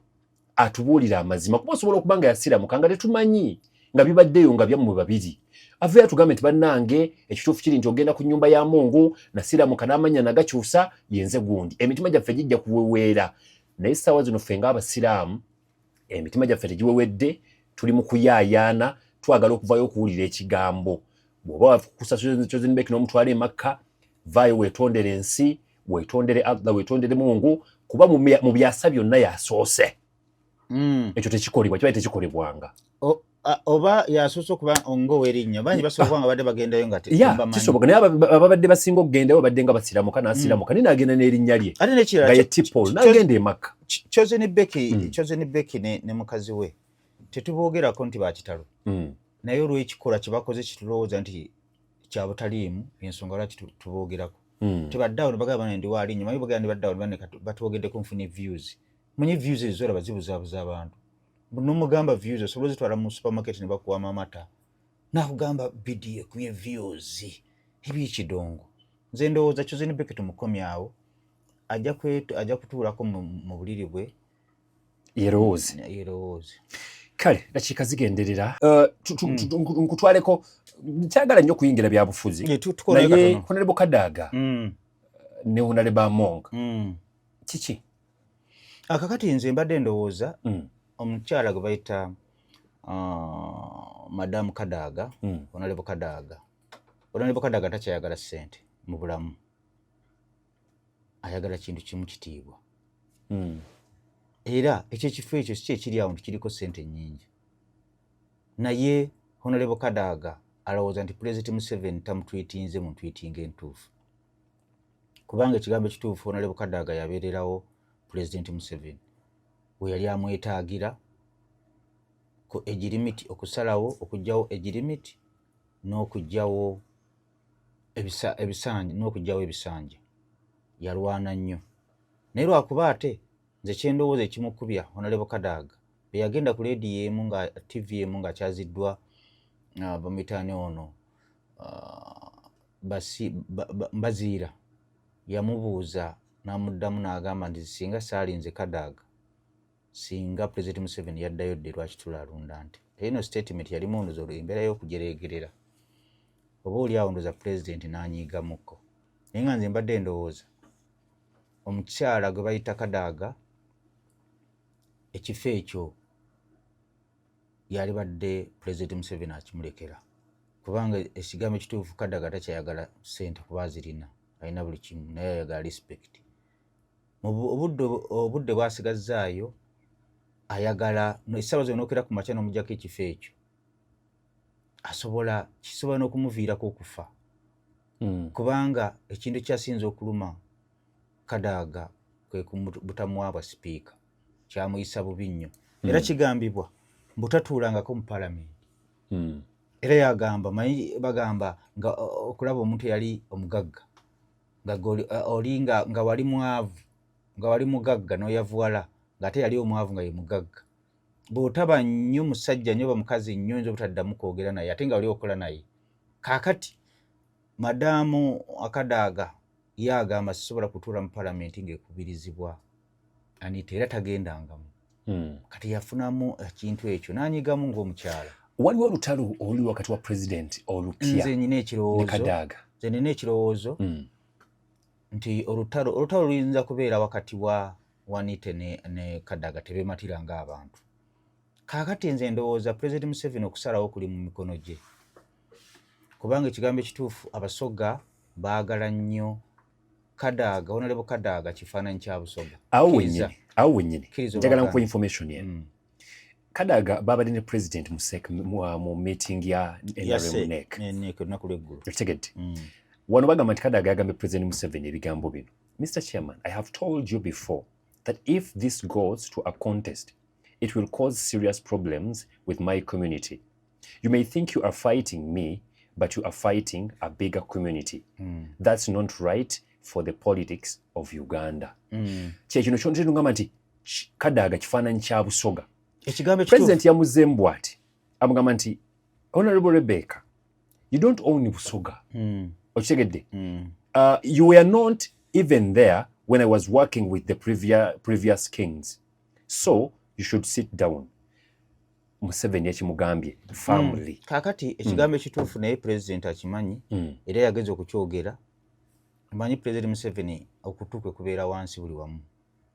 atubuulire amazima, kuba osobola okuba nga yasiramuka nga tetumanyi, nga bibaddeyo nga byammwe babiri. Aveeyo atugambe nti bannange, ekituufu kiri nti ogenda ku nnyumba ya Mungu nasiramuka n'amannya nagakyusa, yenze gundi. Emitima gyaffe gijja kuweweera, naye essaawa zino ffe ng'abasiraamu emitima gyaffe tegiwewedde, tuli mu kuyaayaana, twagala okuvayo okuwulira ekigambo. Bw'oba wakusa Chosen Becky n'omutwala e Makka, vaayo weetondere ensi, weetondere Allah, weetondere Mungu, kuba mu byasa byonna yasoose. Ekyo tekikolebwa, kibaye tekikolebwanga. Oba yasoose okuba ng'owerinnya, bangi basobola okuba nga badde bagendayo nga tebamanyi. Kisoboka, naye ababadde basinga okugendayo babadde nga basiramuka, n'asiramuka, naye n'agenda n'erinnya lye. Ate n'ekirala, nga ye Tipol, n'agenda e Makka. Chosen Becky, Chosen Becky ne mukazi we tetuboogerako nti bakitalo, naye olw'ekikolwa kye bakoze kitulowooza nti kya butaliimu, ensonga lwaki tuboogerako. Tebaddeawo ne bagamba bane ndi waali manyi bagamba ne baddeawo ne batwogeddeko nfunye views. Munye views ezo olaba zibuzaabuza abantu. Nomugamba views osobola ozitwala mu supermarket ne bakuwamu amata, nakugamba bidiyo ekubye views ebyekidongo. Nze ndowooza Chosen Becky tumukomyawo, ajja kutuulako mu buliri bwe. Yerowooze. Yerowooze. Kale dakiika zigenderera, nkutwaleko, kyagala nnyo okuyingira byabufuzi, naye Honorable Kadaga ne Honorable Among, kiki? Akakati nze mbadde ndowooza omukyala gwe bayita Madamu Kadaga, Honorable Kadaga, Honorable Kadaga takyayagala ssente mu bulamu, ayagala kintu kimu, kitiibwa. Era ekyo ekifo ekyo si kyekiri awo nti kiriko ssente nnyingi, naye Honorable Kadaga alowooza nti Pulezidenti Museveni tamutwitinze mu ntwitinga entuufu, kubanga ekigambo ekituufu, Honorable Kadaga yabeererawo Pulezidenti Museveni we yali amwetaagira ku age limit, okusalawo okuggyawo age limit n'okuggyawo ebisanja, n'okuggyawo ebisanja. Yalwana nnyo, naye lwakuba ate nze kyendowooza ekimukubya Honorable Kadaga, bwe yagenda ku leediyo emu nga TV emu ng'akyaziddwa bamuyitaani ono Mbaziira, yamubuuza n'amuddamu n'agamba nti singa saalinze Kadaga, singa President Museveni yaddayo dde lwaki tulaalunda nte. Eno statement yalimu ndoza embeera y'okujereegerera, oba oli awo ndoza Pulezidenti n'anyiigamukko. Naye nga nze mbadde ndowooza omukyala gwe bayita Kadaga, ekifo ekyo yalibadde Pulezidenti Museveni akimulekera, kubanga ekigambo ekituufu, Kadaga takyayagala ssente kuba azirina, alina buli kimu, naye ayagala respect. Obudde bwasigazzaayo ayagala essaawa zonna okera ku makya n'omugyako ekifo ekyo, asobola kisobola n'okumuviirako okufa, kubanga ekintu ekyasinza okuluma Kadaga kwe butamuwa bwa sipiika, kyamuyisa bubi nnyo. Era kigambibwa mbu tatuulangako mu palamenti. Era yagamba, manyi bagamba nga okulaba omuntu eyali omugagga nga oli nga wali mwavu, nga wali mugagga n'oyavuwala, ng'ate yali omwavu nga ye mugagga, bw'otaba nnyo musajja nnyo oba mukazi nnyo, oyinza obutaddamu kwogera naye ate nga wali okola naye. Kaakati Madaamu Akadaaga ye agamba sisobola kutuula mu palamenti ng'ekubirizibwa Anita, era tagendangamu. Kati yafunamu ekintu ekyo n'anyigamu ng'omukyala. Waliwo olutalo oluli wakati wa pulezidenti olupya Nze nina ekirowoozo Kadaga. Nze nina ekirowoozo nti olutalo luyinza kubeera wakati wa Wanite ne Kadaga, tebeematira ng'abantu. Kaakati nze ndowooza Pulezidenti Museveni okusalawo kuli mu mikono gye, kubanga ekigambo ekituufu, Abasoga baagala nnyo Kadaga. Honorable Kadaga kifaananyi kya Busoga. Awo wennyini, awo wennyini njagala nkuwa information eno. Kadaga babadde ne president mu meeting ya NRM NEC NEC olunaku lw'eggulo. Okitegedde? Wano bagamba nti Kadaga yagambye President Museveni ebigambo bino: "Mr Chairman, I have told you before that if this goes to a contest, it will cause serious problems with my community. You may think you are fighting me, but you are fighting a bigger community. That's not right for the politics of Uganda." Kyekino kyontetugamba nti Kadaga kifaananyi kya Busoga. Ekigambo President yamuzeemu bw'ati, amugamba nti, "Honorable Rebecca, you don't own Busoga." Okitegedde? "You were not even there when I was working with the previous kings, so you should sit down." Museveni yakimugambye family. Kaakati ekigambo ekituufu, naye president akimanyi, era yagenza okukyogera. Manyi President Museveni okutu kwe kubeera wansi buli wamu,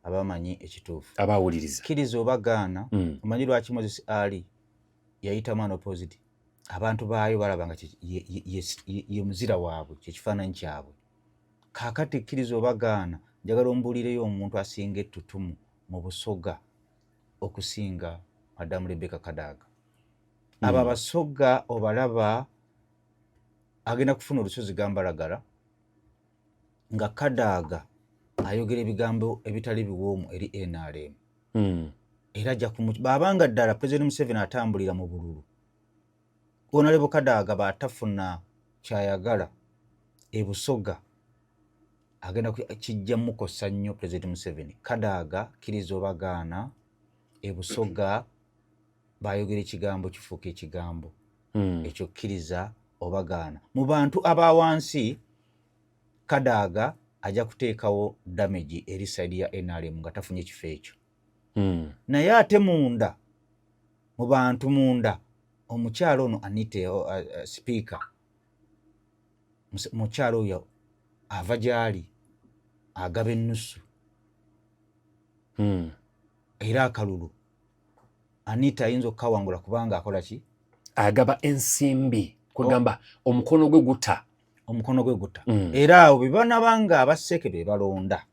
aba amanyi ekituufu. Aba awuliriza. Kkiriza oba gaana. Omanyi lwaki Moses Ali yayitamu unopposed? Abantu baayo balaba nga ye muzira waabwe, kyekifaananyi kyabwe. Kaakati kkiriza oba gaana, njagala ombuulireyo omuntu asinga ettutumu mu Busoga okusinga Madamu Rebecca Kadaga. Abo Abasoga obalaba agenda kufuna olusozi gambalagala nga Kadaga ayogera ebigambo ebitali biwoomu eri NRM. Era ajja bw'abanga ddala President Museveni atambulira mu bululu, Honorable Kadaga bw'atafuna kyayagala e Busoga agenda kijja mukosa nnyo President Museveni. Kadaga kkiriza oba gaana, e Busoga bayogera ekigambo kifuuka ekigambo. Ekyo kkiriza oba gaana. Mu bantu aba wansi Kadaga ajja kuteekawo damage eri side ya NRM nga tafunye kifo ekyo. Naye ate munda mu bantu munda omukyalo ono Anite speaker mukyalo oyo ava gy'ali agaba ennusu. Era akalulu Anita ayinza okukawangula kubanga akola ki? Agaba ensimbi, kwegamba omukono gwe guta. Omukono gwe guta. Era awo bwe banabanga Abaseeke be balonda,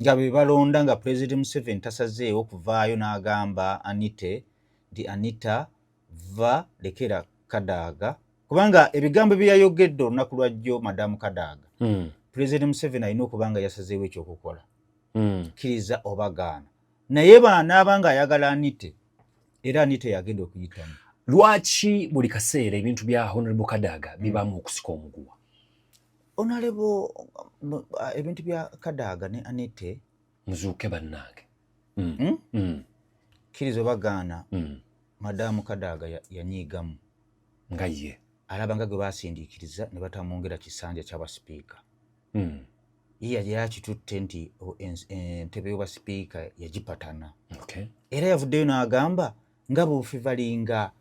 nga be balonda nga President Museveni tasazeewo kuvaayo n'agamba Anite nti Anita va lekera Kadaga, kubanga ebigambo bye yayogedde olunaku lwajjo Madamu Kadaga, President Museveni alina okuba nga yasazeewo ekyokukola. Kkiriza oba gaana, naye bw'anaaba ng'ayagala Anite, era Anite yagenda okuyitamu. Lwaki buli kaseera ebintu bya Honorable Kadaga bibaamu okusika omuguwa? Honorable, ebintu bya Kadaga ne Anite muzuuke bannange. Kkiriza oba gaana, Madamu Kadaga yanyiigamu. Nga ye alaba nga gwe basindiikiriza ne batamwongera kisanja ky'aba sipiika. Ye yali akitutte nti entebe y'obwa sipiika yagipatana. Era yavuddeyo n'agamba nga bw'ofevalinga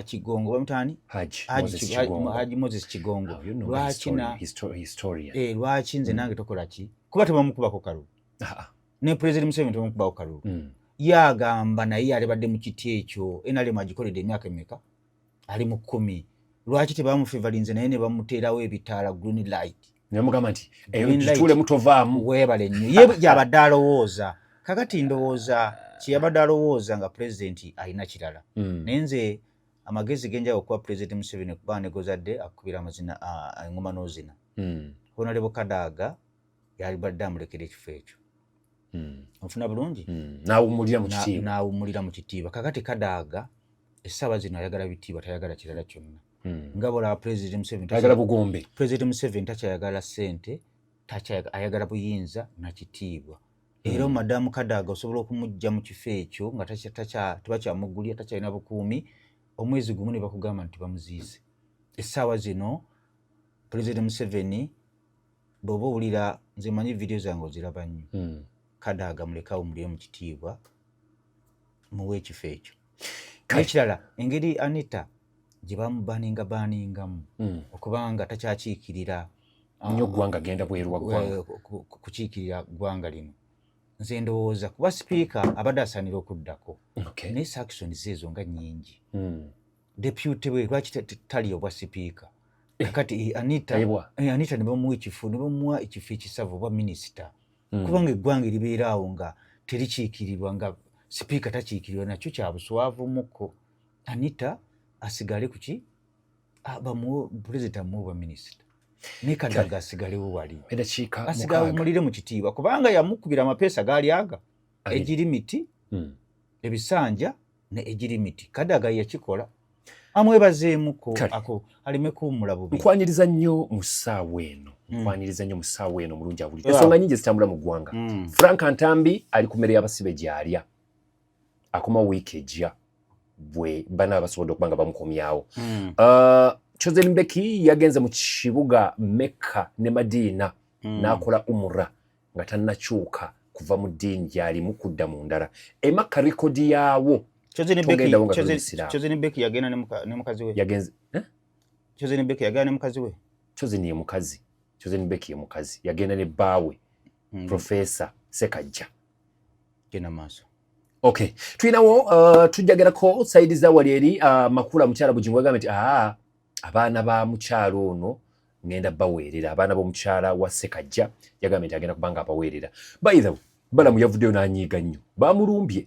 Kigongo, bamutaani Haji Moses Kigongo, lwaki nze nange tokola ki, kuba tebamukubako kalulu ne President Museveni tebamukubako kalulu. Ye agamba naye yalibadde mu kiti ekyo, NRM agikoledde emyaka emeka, ali mu 10, lwaki tebamufevalinze naye ne bamuteerawo ebitaala green light? Nemugamba nti gituulemu tovaamu. Weebale nnyo. Ye yabadde alowooza, kakati ndowooza kyeyabadde alowooza nga pulezidenti alina kirala. Naye nze amagezi genjaga okuwa Pulezidenti Museveni, kuba negozadde akukubira amazina engoma n'ozina. Honorable Kadaga yalibadde amulekera ekifo ekyo. Onfuna bulungi? N'awummulira mu kitiibwa. N'awummulira mu kitiibwa. Kakati Kadaga essaawa zino ayagala bitiibwa, tayagala kirala kyonna. Nga bwolaba Pulezidenti Museveni ayagala bugombe. Pulezidenti Museveni takyayagala ssente, ayagala buyinza na kitiibwa. Era Madamu Kadaga osobola okumujja mu kifo ekyo nga tebakyamugulya, takyalina bukuumi, omwezi gumu ne bakugamba nti bamuziise. Essaawa zino Pulezidenti Museveni bw'oba owulira, nze manyi vidiyo zange oziraba nnyo, Kadaga muleke awummulire mu kitiibwa, muwe ekifo ekyo. Nekirala, engeri Anita gye bamubaninga baningamu okubanga takyakiikirira nnyo ggwanga, genda bweru wa ggwanga kukiikirira ggwanga lino, nze ndowooza kuba sipiika abadde asaanira okuddako, naye sanctions ezo nga nnyingi. Deputy we lwaki tali obwa sipiika? Kakati Anita, Anita ne bamuwa ekifo, ne bamuwa ekifo ekisavu obwa minisita, kubanga eggwanga eribeera awo nga terikiikirirwa, nga sipiika takiikirirwa, nakyo kya buswavu mukko. Anita asigale kuki, bamuwe, pulezidenti amuwe obwa minisita, ne Kadaga asigalewo wali, asigale mu kitiibwa, kubanga yamukubira amapeesa gaali aga egirimiti ebisanja ne egirimiti. Kadaga yakikola, amwebazeemuko ako aleme kuwummula bubi. Nkwaniriza nnyo mu ssaawa eno, nkwaniriza nnyo mu ssaawa eno mulungi awulira ensonga nyingi ezitambula mu ggwanga. Frank Ntambi ali ku mmere y'abasibe gy'alya, akoma wiiki ejja bwe banaaba basobodde okuba nga bamukomyawo. Chosen Becky yagenze mu kibuga Mecca ne Madiina n'akola umura nga tannakyuka kuva mu ddiini gy'alimu kudda mu ndala. Emakka rekodi yaawo. Chosen Becky yagenda ne mukazi we. Yagenze, eh? Chosen Becky yagenda ne mukazi we. Chosen ye mukazi. Chosen Becky ye mukazi. Yagenda ne bbaawe, Professor Sekajja. Genda maaso. Okay, tulinawo tujjagerako side za wali eri Makula mukyala Bugingo yagambye nti abaana ba mukyala ono ngenda baweerera, abaana b'omukyala wa Ssekajja yagambye nti agenda kubanga abaweerera. By the way, Balamu yavuddeyo n'anyiiga nnyo, bamulumbye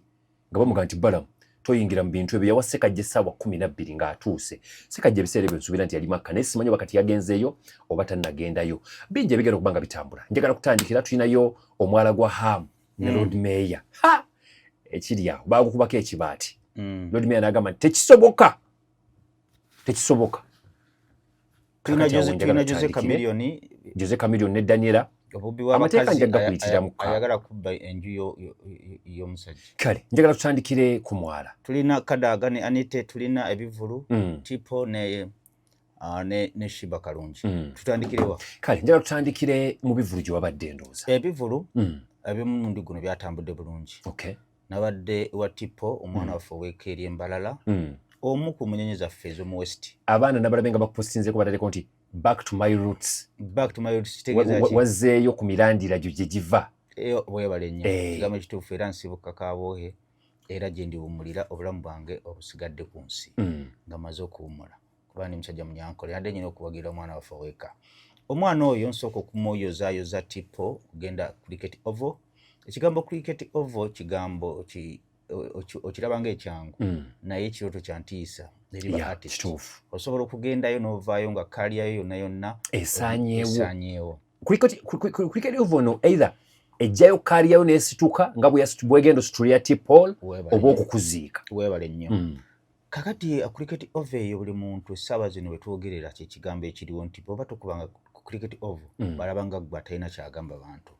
nga bamugamba nti Balamu toyingira mu bintu ebyo. Yawa Ssekajja essaawa 12 ng'atuuse. Ssekajja ebiseera ebyo nsuubira nti yali Makka, naye simanyi oba kati yagenzeeyo oba tannagendayo. Bingi ebigenda okuba nga bitambula. Njagala kutandikira, tulinayo omwala gwa Ham ne Lord Mayor. Ha, ekiri awo baagukubako ekibaati. Lord Mayor n'agamba nti tekisoboka, tekisoboka. Tulina Kakati awo njagala Jose tutandikire. Chameleone. Jose Chameleone ne Daniela. Obubbi Amateeka w'abakazi njaga kuyitira mu ka. Ayagala kubba enju y'omusajja. Kale njagala tutandikire ku mwala. Tulina Kadaga ne Anite, tulina ebivulu Tipo ne Sheebah Kalungi. Tutandikirewa? Kale njagala tutandikire mu bivulu gye wabadde, ndowooza. Ebivulu eby'omulundi guno byatambudde bulungi. Nabadde wa Tipo, omwana waffe ow'eka eri Embalala, omu ku munyenye zaffe ez'omu West. Abaana nabalabe nga bakupostinzeko, bataddeko nti "Back to my roots." "Back to my roots" kitegeeza ki? Wazzeeyo ku mirandira gyo gye giva. Bwebale nnyo. Kigambo ekituufu, era nsibuka Kaboohe, era gye ndiwummulira obulamu bwange obusigadde ku nsi nga maze okuwummula, kuba ndi musajja Munyankole. Adde nyina okuwagira omwana waffe oweka. Omwana oyo nsooka okumuyozaayoza Tipo kugenda Cricket Oval. Ekigambo Cricket Oval kigambo okiraba nga ekyangu, naye ekirooto kya ntiisa eri ba artist. Osobola okugendayo n'ovaayo nga career yo yonna yonna esaanyeewo. Esaanyeewo. Cricket Oval no either ejjayo career yo n'esituka nga bwegenda ositulira T-Paul, Weebale oba nnyo. okukuziika. Weebale nnyo. Kakati Cricket Oval eyo, buli muntu essaawa zino wetwogerera kyekigambo ekiriwo nti bwoba tokubanga ku Cricket Oval, balaba nga ggwe atalina kyagamba bantu.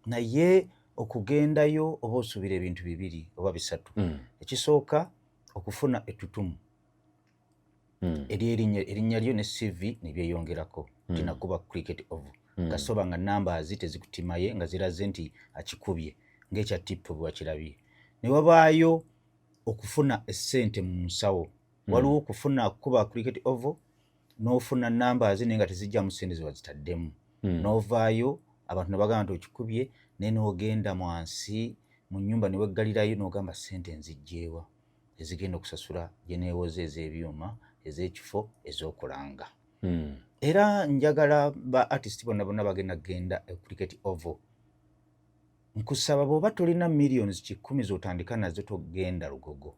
Naye okugendayo oba osuubira ebintu bibiri oba bisatu. Ekisooka, okufuna ettutumu eryerinnya, erinnya lyo ne CV ne byeyongerako nti nakuba Cricket Oval. Kasoba nga numbers tezikutimaye nga ziraze nti akikubye ng'ekya Tipo bwe wakirabye. Ne wabaayo okufuna essente mu nsawo. Waliwo okufuna kuba Cricket Oval n'ofuna numbers naye nga tezijjamu ssente ze wazitaddemu, n'ovaayo abantu ne bagamba nti okikubye, naye n'ogenda mwansi mu nnyumba ne weggalirayo n'ogamba, "Ssente nzijjeewa ezigenda okusasula gye neewoza ez'ebyuma, ez'ekifo, ez'okulanga?" Era njagala ba artist bonna bonna bagenda kugenda e Cricket Oval, nkusaba bw'oba tolina millions 100 z'otandika nazo, togenda Lugogo.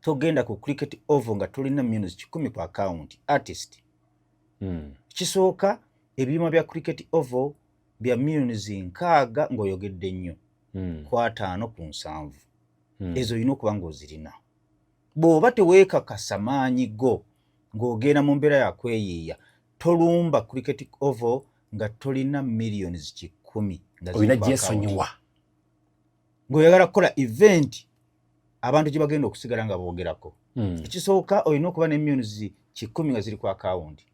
Togenda ku Cricket Oval nga tolina millions 100 ku account, artist. Kisooka, ebyuma bya Cricket Oval bya millions 60 ng'oyogedde nnyo, ku 50 ku 70. Ezo olina okuba ng'ozirina. Bw'oba teweekakasa maanyi go ng'ogenda mu mbeera ya kweyiiya, tolumba Cricket Oval nga tolina millions 100 nga ziri Olina ku account. Gyesonyiwa. Ng'oyagala kukola event abantu gye bagenda okusigala nga boogerako, ekisooka olina okuba ne millions 100 nga ziri ku akawunti,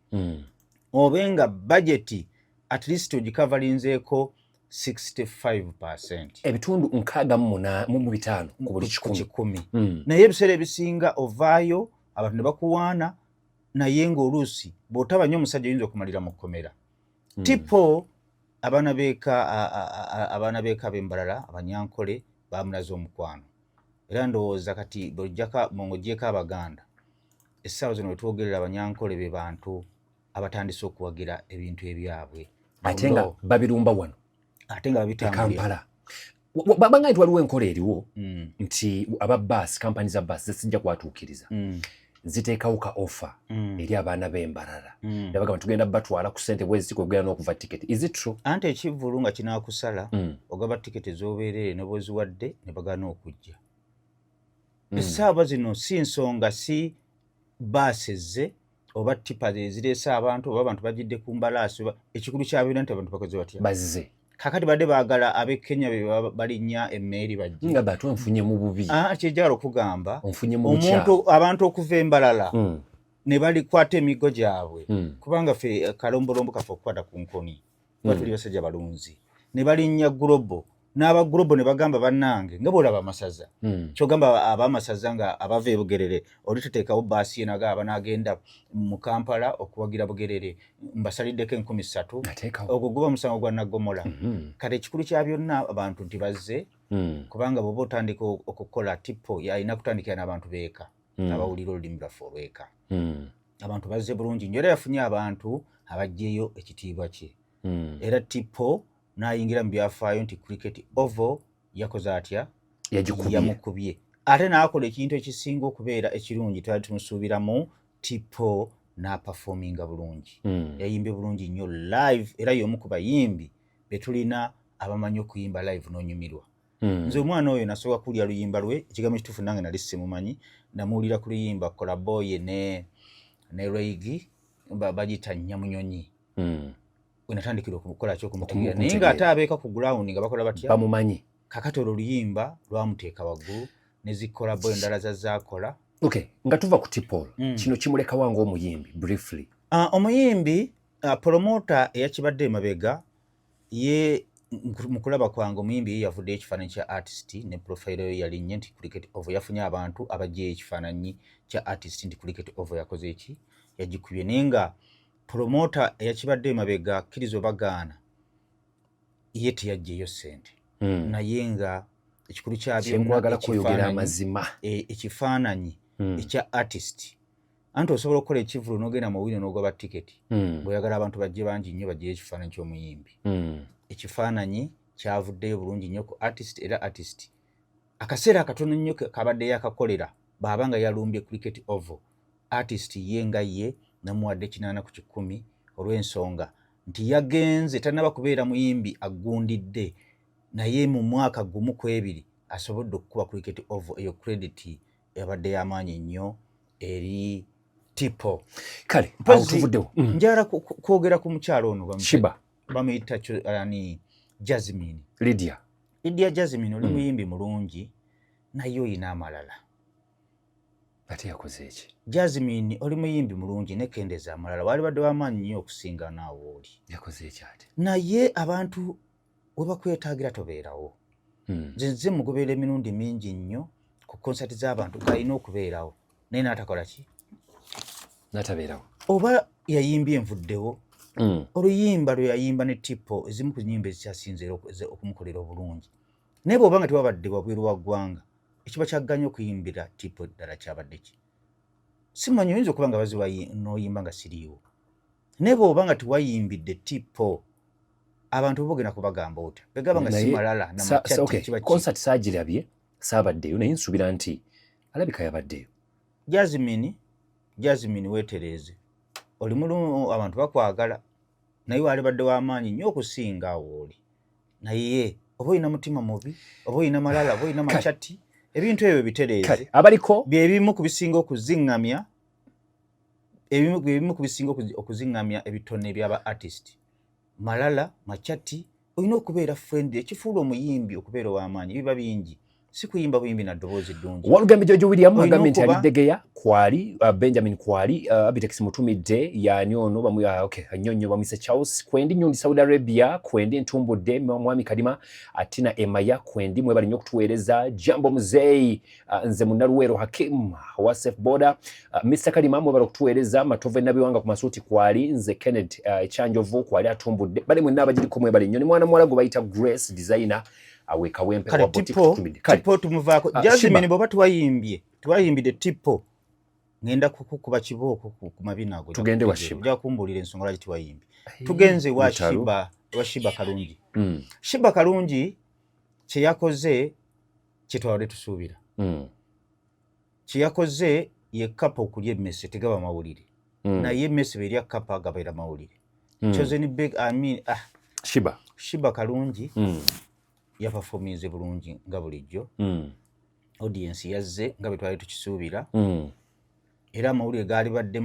obe nga budget at least ogikavalinzeeko 65. Ebitundu 65 ku buli ku 100. 100. Naye ebiseera ebisinga ovaayo abantu ne bakuwaana, naye ng'oluusi bw'otaba nnyo omusajja oyinza okumalira mu kkomera. Tipo abaana beeka abaana beeka b'Embalala, Abanyankole bamulaze omukwano, era ndowooza kati bw'ojjako ng'oggyeko Abaganda, essaawa zino wetwogerera Abanyankole be bantu abatandise okuwagira ebintu ebyabwe. Ate nga babirumba wano ate nga e babitambulira. Kampala. Babanga nti waliwo enkola eriwo nti aba baasi, kampani za baasi zesijja kwatuukiriza, ziteekawo ka offer eri abaana b'Embalala, nabagamba tugenda batwala ku ssente bwezi kwegenda n'okuva ticket. Is it true? Anti ekivvulu nga kinaakusala, ogaba tiketi ez'obeerere ne bw'oziwadde ne bagaana okujja. Essaawa zino si nsonga si baasi ezze oba tipa ezireese abantu oba abantu bagidde ku mbalaasi oba ekikulu kya byonna nti abantu bakoze batya? Bazze. Kakati badde baagala ab'e Kenya be baba balinnya emmeeri bajje. Nga batu nfunye mu bubi. Ah, kyejagala okugamba, onfunye mu bukyamu. Omuntu, abantu okuva Embalala ne balikwata emiggo gyabwe, kubanga ffe kalombolombo kaffe okukwata ku nkoni, kuba tuli basajja balunzi, ne balinnya Global. N'aba global ne bagamba, bannange, nga bwolaba amasaza, kyogamba abamasaza nga abava e Bugerere, oli tuteekawo baasi ye naga abanagenda mu Kampala okuwagira Bugerere, mbasaliddeko 3000. Ateekawo. Ogwo guba musango gwa naggomola. Kati ekikulu kya byonna, abantu nti bazze, kubanga bw'oba otandika okukola, tipo alina kutandikira n'abantu beeka, abawulira olulimi lwaffe olweka. Abantu bazze bulungi nnyo, era yafunye abantu abajjeyo ekitiibwa kye. Era Tipo n'ayingira mu byafaayo nti Cricket Oval yakoze atya? Yagikubye. Yamukubye, ate n'akola ekintu ekisinga okubeera ekirungi twali tumusuubiramu. Tipo n'aperforminga bulungi. Yayimbye bulungi nnyo live, era y'omu ku bayimbi betulina abamanyi okuyimba live n'onyumirwa. Nze omwana oyo nasooka kuwulira luyimba lwe, ekigambo kituufu nange nali simumanyi. Namuwulira ku luyimba collabo ye ne Reigi, bagiyita Nyamunyonyi. We natandikira okukola ki? Okumutegeera. Naye Okumutegeera. ng'ate abeeka ku ground nga bakola batya? Bamumanyi. Kakati olwo oluyimba lwamuteeka waggulu ne zi collabo endala zazaakola. Okay, nga tuva ku Tipol, kino kimulekawa ng'omuyimbi, briefly? Omuyimbi, promoter eyakibadde emabega ye, mu kulaba kwange, omuyimbi ye yavuddeyo ekifaananyi kya artist ne profile yo yalinnye nti Cricket Oval yafunye abantu abajjeyo ekifaananyi kya artist nti Cricket Oval yakoze eki? Yagikubye. Naye nga promoter eyakibadde emabega, kkiriza obagaana, ye teyajjeyo ssente. Naye nga ekikulu kya byonna, Kyenkwagala kweyogera amazima. Ekifaananyi ekya artist, anti osobola okukola ekivulu n'ogenda mu wino n'ogoba tiketi, bw'oyagala abantu bajje bangi nnyo, bajjeyo ekifaananyi ky'omuyimbi. Ekifaananyi kyavuddeyo bulungi nnyo ku artist, era artist akaseera akatono nnyo kabadde yakakolera bw'aba nga yalumbye Cricket Oval, artist ye nga ye namuwadde 80%, olw'ensonga nti yagenze tannaba kubeera muyimbi agundidde, naye mu mwaka 1 ku 2 asobodde okukuba Cricket Oval. Eyo credit yabadde y'amaanyi nnyo eri Tipo. Kale awo Mpozzi, tuvuddewo. Njagala kwogera ku mukyalo ono Shiba. Bamuyita ani? Jasmine. Lydia. Lydia Jasmine, oli muyimbi mulungi, naye oyina amalala. Ate yakoze eki? Jasmine, oli muyimbi mulungi, nekendeza amalala, wali badde wamaanyi nnyo okusinga naawe oli. Yakoze eki ate? Naye abantu we bakwetaagira tobeerawo. Nze nze mugoberera emirundi mingi nnyo ku konsati z'abantu, galina okubeerawo, naye n'atakola ki? Natabeerawo. Oba yayimbye envuddewo. Oluyimba lwe yayimba ne Tipo, ezimu ku nyimba ezikyasinze era okumukolera obulungi, naye bw'oba nga tewabadde wabweru wa ggwanga, ekiba kyagganya okuyimbira Tipo ddala kyabadde ki? Simanyi, oyinza okuba nga baziwa n'oyimba nga siriiwo, naye bw'oba nga tewayimbidde Tipo, abantu bogenda kubagamba otya? Begaba nga si Naye malala okay, namakyati kiba ki? Concert saagirabye, saabaddeyo, naye nsuubira nti alabika yabaddeyo. Jasmine, Jasmine, weetereeze, oli mulungi, abantu bakwagala, naye walibadde w'amaanyi nnyo okusinga awo oli. Naye oba olina mutima mubi, oba olina malala, oba olina makyati, ebintu ebyo bitereeze. Kale abaliko Byebimu ku bisinga okuziŋŋamya, byebimu ku bisinga okuziŋŋamya ebitone by'aba artist: malala, makyati. Olina okubeera friendly. Ekifuula omuyimbi okubeera ow'amaanyi biba bingi, si kuyimba buyimbi na ddoboozi ddungi. Walugembe George William Olina agambye nti okuba ali Ddegeya kwali, Benjamin kwali, Abitex mutumidde yaani ono bamu, okay, Nyonyo bamwise Charles kwendi, Nyundi Saudi Arabia kwendi, Ntumbudde Mwami Kadima, Atina Emaya kwendi, mwebale nnyo okutuweereza. Jambo muzeeyi, nze Munnaluweero Hakim wa Safe Border. Mr Kadima, mwebale okutuweereza. Matovu Enabiwanga ku masuuti kwali, nze Kenneth Ekyanjovu kwali, atumbudde bale mwenna abagiriko, mwebale nnyo. Ni mwana muwala gwe bayita Grace Designer awe Kawempe Kale wa boutique, Tipo tutumidde. Kale Tipo tumuvaako. Ah, Jasmine, Shiba. bw'oba tuwayimbidde Tipo, ngenda kukukuba kibooko ku mabina ago. Tugende wa Shiba. Ojja kumbuulira ensonga lwaki tiwayimbye. Tugenze wa Lutalo. Shiba, wa Shiba Kalungi. Shiba Kalungi kye yakoze kye twabadde tusuubira. Kye yakoze ye kapa okulya emmese tegaba mawulire, naye emmese bwerya kapa gabeera mawulire. Chosen Big, I mean, ah, Shiba. Shiba Kalungi yaperforminze bulungi nga bulijjo. Audience yazze nga bwe twali tukisuubira. Era amawulire gaali badde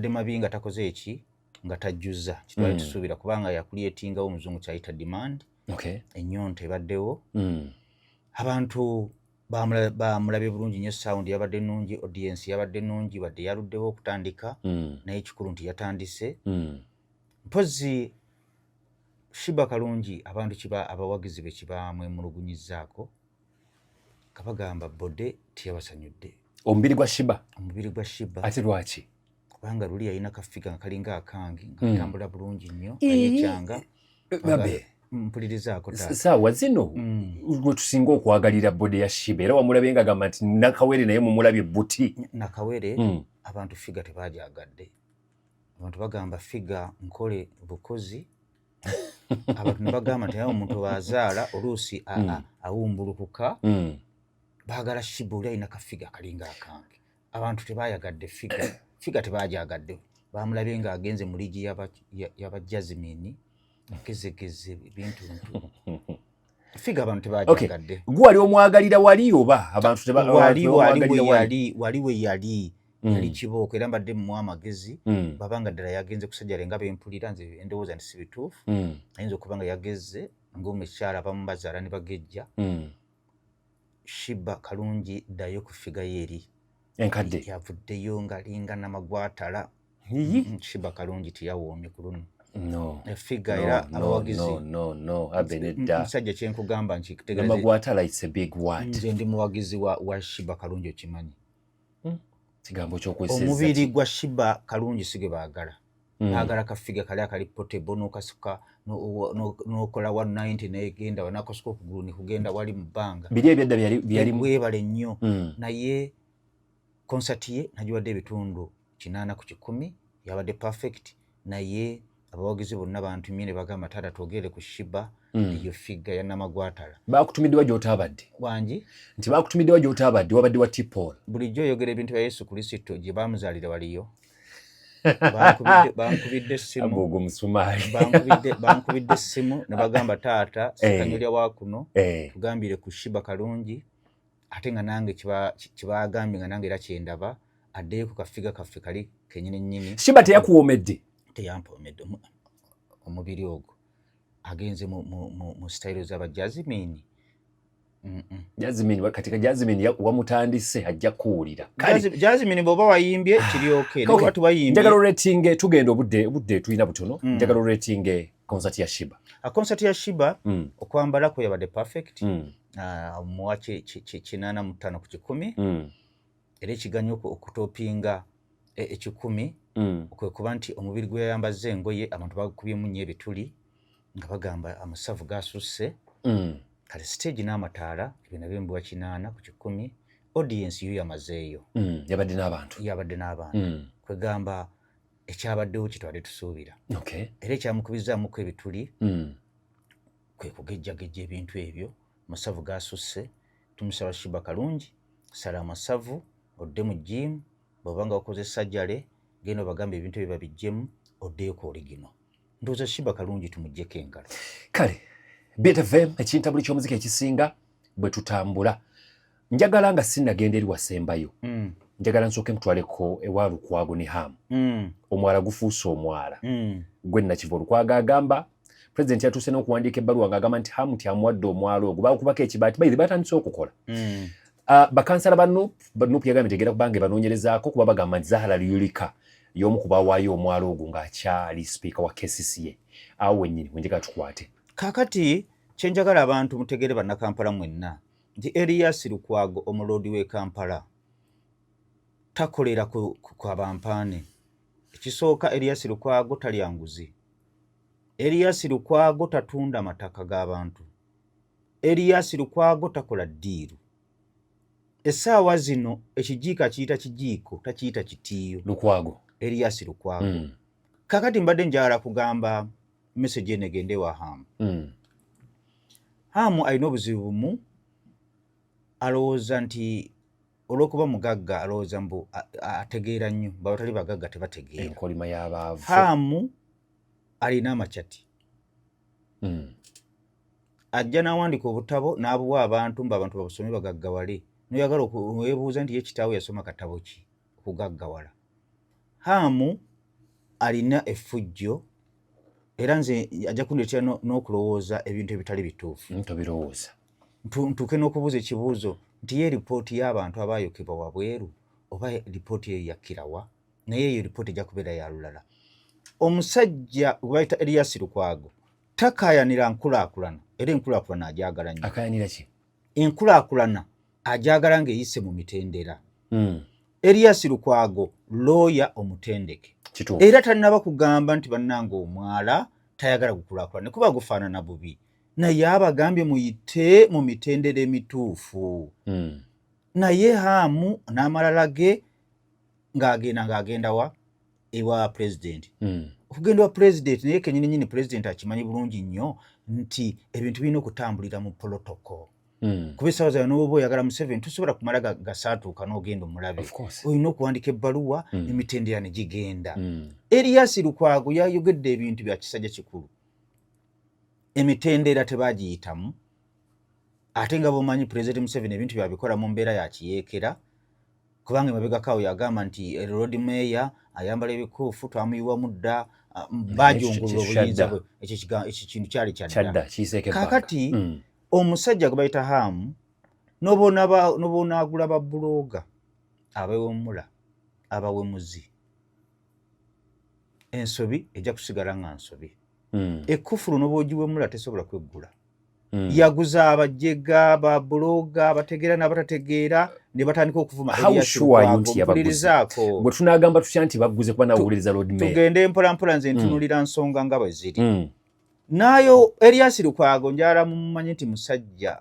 mabi nga takoze eki, nga tajjuza kitwali tusuubira, kubanga yakucreatingawo omuzungu kyayita demand. Ennyonta ebaddewo. Abantu bamulabye bulungi nnyo, sound yabadde nnungi, audience yabadde nnungi, wadde yaluddewo okutandika, naye ekikulu nti yatandise. Mpozi Sheebah Kalungi abantu kiba abawagizi be kibamwemulugunyizzaako nga bagamba body teyabasanyudde. Omubiri gwa Sheebah? Omubiri gwa Sheebah. Ate lwaki? Kubanga luli yalina ka figure nga kalinga akange, nga katambula bulungi nnyo, ayekyanga. Babe. Mpulirizaako taata. Saawa zino gwe tusinga okwagalira body ya Sheebah, era wamulabye nga agamba nti Nakawere naye mumulabye buti. Nakawere abantu figure tebagyagadde. Abantu bagamba figure nkole bukozi. Abantu ne bagamba nti naye omuntu bw'azaala oluusi awumbulukuka. Baagala Sheebah oli alina ka figure kalinga akange. Abantu tebayagadde figure, figure tebagyagadde. Bamulabye ng'agenze mu liigi y'aba Jasmine, gezegeze bintu ntu. Figure abantu tebagyagadde. Gwe wali omwagalira wali oba abantu wali wali tebamwagalira we wali? Yali wali we yali yali kibooko, era mbadde mumuwa amagezi bw'aba ddala yagenze kusajjale nga bempulira nze endowooza nti si bituufu. Ayinza okuba nga yageze ng'omukyala abamu bazaala ne bagejja. Sheebah Kalungi, ddayo ku figure ye eri enkadde. Yavuddeyo ng'alinga namagwatala. Yiyi. Sheebah Kalungi teyawoomye ku luno. No. Figure No, era no, abawagizi no, no, no, abe nedda. Musajja, kyenkugamba nkitegeeza. Namagwatala, it's a big word. Nze ndi muwagizi wa Sheebah Kalungi, okimanyi. Kigambo ky'okweseza. Omubiri gwa Sheebah Kalungi si gwe baagala. Baagala ka figure kali akali portable, n'okasuka n'okola 190 negenda, wanakasuka okugulu nekugenda wali mu bbanga. Biri ebyedda byali Weebale nnyo. Naye konsati ye nagiwadde ebitundu 80 ku 100, yabadde perfect, naye abawagizi bonna bantumye ne bagamba, "Taata, twogere ku Sheebah, eyo figure ya namagwatala." Bakutumiddwa gy'otaabadde. Wangi? Nti bakutumiddwa gy'otaabadde, wabadde wa Tipol. Bulijjo oyogera ebintu bya Yesu Kristo, gye bamuzaalira waliyo. Bankubidde essimu. Ogwo musumaali. Bankubidde essimu ne bagamba, "Taata, Sekanyolya wa kuno, tugambire ku Sheebah Kalungi." Ate nga nange kibagambye nga nange era kyendaba, addeyo ku ka figure kaffe kali kenyini nnyini. Sheebah teyakuwoomedde? Teyampoomedde. Omubiri ogwo agenze mu sitayiro z'aba Jasmine. Jasmine, kati ka Jasmine wamutandise, ajja kuwulira. Jasmine bw'oba wayimbye kiryoke, naye oba tubayimbye. Njagala oratinge, tugenda, obudde tulina butono. Njagala oratinge concert ya Sheebah. A concert ya Sheebah, okwambala kwe yabadde perfect. Ah, muwa 85 ku 100. Era ekiganya okutopinga 100 kwe kuba nti omubiri gwe yayambazza engoye abantu bagukubyemu nnyo ebituli nga bagamba amasavu gasusse. Kale stage n'amataala ebyo nabyo mbiwa 8 ku 100. Audience yo yamazeeyo. Yabadde n'abantu. Yabadde n'abantu. Kwegamba ekyabaddewo kyetwabadde tusuubira. Era ekyamukubizaamuko ebituli kwe kugejjagejja ebintu ebyo, masavu gasusse. Tumusaba, Sheebah Kalungi, sala amasavu odde mu gym. Bw'oba nga wakoze sajjale, genda obagambe ebintu ebyo babiggyemu, oddeyo ku original. Ndowooza Sheebah Kalungi tumuggyeko engalo. Kale, BTFM, ekintabuli ky'omuziki ekisinga bwe tutambula. Njagala nga sinnagenda eri wasembayo, njagala nsooke nkutwaleko ewa Lukwago ne Ham. Omwala gufuuse omwala. Gwe Nakiva, Lukwago agamba pulezidenti yatuuse n'okuwandiika ebbaluwa ng'agamba nti Ham ti amuwadde omwala ogwo, bakubako ekibaati baire batandise okukola. Bakansala ba NUP, ba NUP yagambye tegera kubanga ebanoonyerezaako kuba bagamba nti Zahara Luyirika y'omu ku bawaayo omwala ogwo ng'akyali sipiika wa KCCA. Awo wennyini wenjagala tukwate. Kaakati kyenjagala abantu mutegere, Bannakampala mwenna, nti Erias Lukwago omuloodi w'e Kampala takolera ku abampaane. Ekisooka, Erias Lukwago talya nguzi. Erias Lukwago tatunda mataka g'abantu. Erias Lukwago takola deal. Essaawa zino ekijiiko akiyita kijiiko, takiyita kitiiyo. Lukwago. Erias Lukwago. Kakati mbadde njagala kugamba message eno egende ewa Hamu. Hamu alina obuzibu bumu, alowooza nti olw'okuba mugagga alowooza mbu ategeera nnyo, babatali bagagga tebategeera. Enkolima y'abaavu. Hamu alina amakyati. Ajja n'awandiika obutabo n'abuwa abantu mbu abantu babusome bagaggawale. Noyagala weebuuza nti ye kitaawe yasoma katabo ki okugaggawala? Hamu alina effujjo, era nze ajja kundeetera n'okulowooza ebintu ebitali bituufu. Tobirowooza. Ntuuke n'okubuuza ekibuuzo nti ye ripooti y'abantu abaayokebwa wabweru oba ripooti eyo yakkirawa? Naye eyo ripooti ejja kubeera ya lulala. Omusajja gwe bayita Erias Lukwago Takayanira nkulaakulana, era enkulaakulana agyagala nnyo. Akayanira ki? Enkulaakulana agyagala ng'eyise mu mitendera. Erias Lukwago looya omutendeke. Era tannaba kugamba nti bannange omwala tayagala gukulaakulane kuba gufaanana bubi, naye abagambye muyite mu mitendera emituufu. Naye Haamu n'amalala ge ng'agenda wa ewa pulezidenti. Okugenda wa pulezidenti, naye kenyini nyini pulezidenti akimanyi bulungi nnyo nti ebintu birina okutambulira mu protocol. Kuba essaawa zayo n'oba oyagala Museveni tosobola kumala gasaatuuka n'ogenda omulabe, olina okuwandika ebbaluwa, emitendera ne gigenda. Erias Lukwago yayogedde ebintu bya kisajja kikulu, emitendera tebagiyitamu, ate nga bwomanyi Pulezidenti Museveni ebintu byabikola mu mbeera ya kiyeekera, kubanga emabegako awo yagamba nti Lord Mayor ayambala ebikuufu twamuyiwamu dda, bajungulula obuyinza bwe. Ekyo kintu kyali kyadda. Kakati omusajja gwe bayita Haamu n'obonaagula ba blogger abawemula abawemuzi, ensobi ejja kusigala nga nsobi. Ekufulu n'obwogiwemula tesobola kweggula. Yaguza abajega ba blogger abategeera n'abatategeera ne batandika okuvuma. Mpulirizaako. Bwe tunaagamba tutya nti baguze kuba nawuliriza Lord Mayor? Tugende mpola mpola, nze ntunulira nsonga nga bwe ziri. Nayo Erias Lukwago njala mumanye nti musajja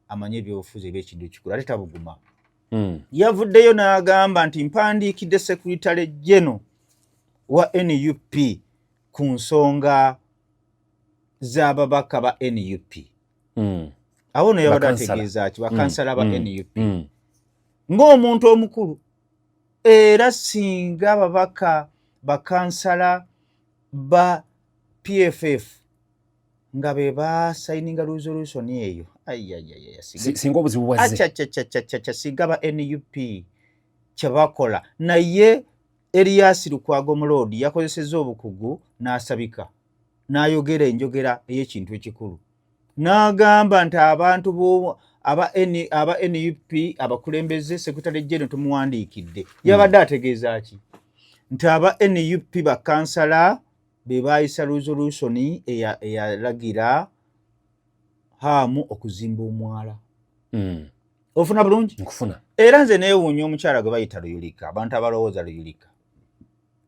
amanyi ebyobufuzi ebyekintu ekikulu, ate tabuguma. Yavuddeyo n'agamba nti mpandiikidde secretary general wa NUP ku nsonga z'ababaka ba NUP. Awo no yabadde ategeeza ki? Bakansala ba NUP. Ng'omuntu omukulu, era singa ababaka bakansala ba PFF nga be basayininga resolution eyo, singa obuzibu bwazze, singa ba NUP kyebakola. Naye Erias Lukwago Muloodi yakozesezza obukugu n'asabika n'ayogera enjogera ey'ekintu ekikulu, n'agamba nti abantu aba NUP abakulembeze, secretary general tumuwandiikidde. Yabadde ategeeza ki? Nti aba NUP bakansala be baayisa resolution eyalagira Haamu okuzimba omwala. Ofuna bulungi? Nkufuna. Era nze neewuunya omukyala gwe bayita Luyulika. Abantu abalowooza Luyulika,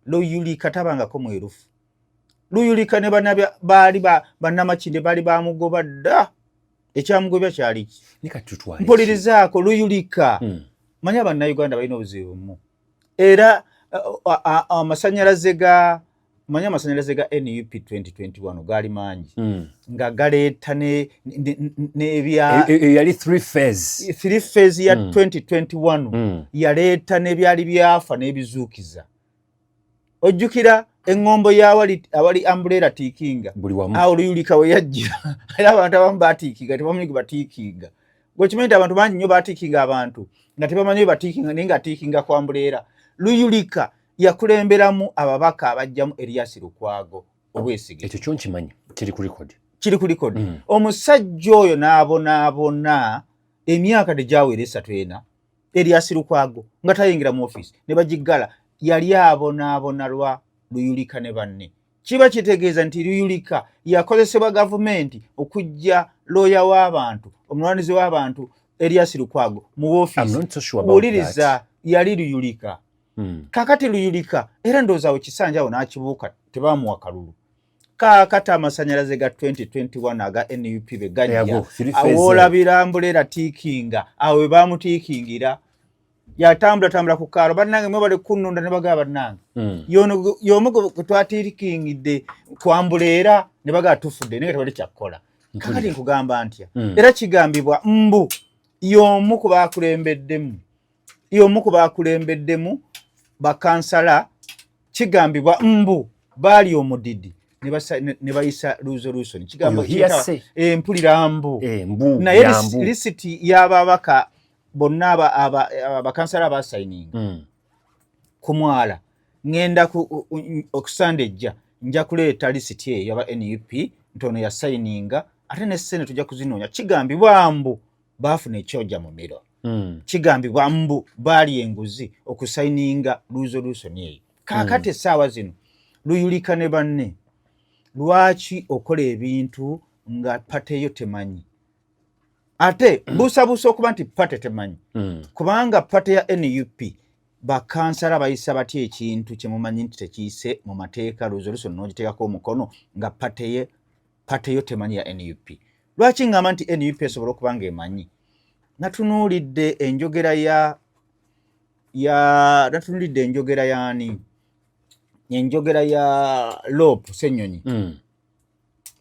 Luyulika tabangako mwerufu. Luyulika ne baali bannamakinde baali bamugoba dda. Ekyamugobya kyali ki? Mpulirizaako. Luyulika, manyi abannayuganda balina obuzibu bumu, era amasanyalaze ga, manyi amasanyalaze ga NUP 2021 gaali mangi, nga galeeta n'ebya Yali three phase. Three phase ya 2021. Yaleeta n'ebyali byafa n'ebizuukiza. Ojjukira eŋŋombo y'awali awali umbrella tiikinga? Buli wamu. Awo Luyulika we yajjira, era abantu abamu batiikinga tebamanyi gwe batiikinga. Gwekimanyi nti abantu bangi nnyo batiikinga abantu nga tebamanyi bwe batiikinga, naye nga tiikinga ku umbrella. Luyulika yakulemberamu ababaka abajjamu Erias Lukwago obwesige. Ekyo kyo nkimanyi, kiri ku record. Kiri ku record. Omusajja oyo n'abonaabona emyaka tegyawera 3, 4, Erias Lukwago nga tayingira mu ofiisi ne bagiggala. Yali abonaabona lwa Luyulika ne banne. Kiba kitegeeza nti Luyulika yakozesebwa gavumenti okujja looya w'abantu, omulwanizi w'abantu Erias Lukwago mu woofiisi. Wuliriza, yali Luyulika. Kakati Luyulika era ndowooza awo kisanja awo n'akibuuka, tebamuwa kalulu. Kaakati amasanyalaze ga 2021 aga NUP be gajja, awoolabira umbrella tiikinga, awo we bamutiikingira. Yatambula tambula ku kaalo, "Bannange mwebale kunnonda," ne bagaba, "Bannange, yomu gwe twatiikingidde ku umbrella," ne bagaba, "Tufudde," naye nga tewali kyakkola. Kakati nkugamba ntya? Era kigambibwa mbu y'omu ku bakulembeddemu bakansala. Kigambibwa mbu baali omudidi ne bayisa resolution. Kigambo mpulira mbu, naye lisiti y'ababaka bonna abakansala abasayininga ku mwala, ŋŋenda okusanda ejja nja kuleeta lisiti eyo aba NUP ntono yasayininga, ate ne ssente tujja kuzinoonya. Kigambibwa mbu baafuna ekyoja mu miro. Kigambibwa mbu baali enguzi okusayininga resolution eyo. Kaakati essaawa zino Luyulika ne banne Lwaki okola ebintu nga party yo temanyi? Ate buusabuusa okuba nti party temanyi, kubanga party ya NUP bakansala bayisa batya ekintu kyemumanyi nti tekiyise mu mateeka, resolution n'ogiteekako omukono nga party yo temanyi ya NUP? Lwaki ngamba nti NUP esobola okuba nga emanyi? Natunuulidde enjogera ya natunuulidde enjogera yaani, enjogera ya LOP Ssenyonyi,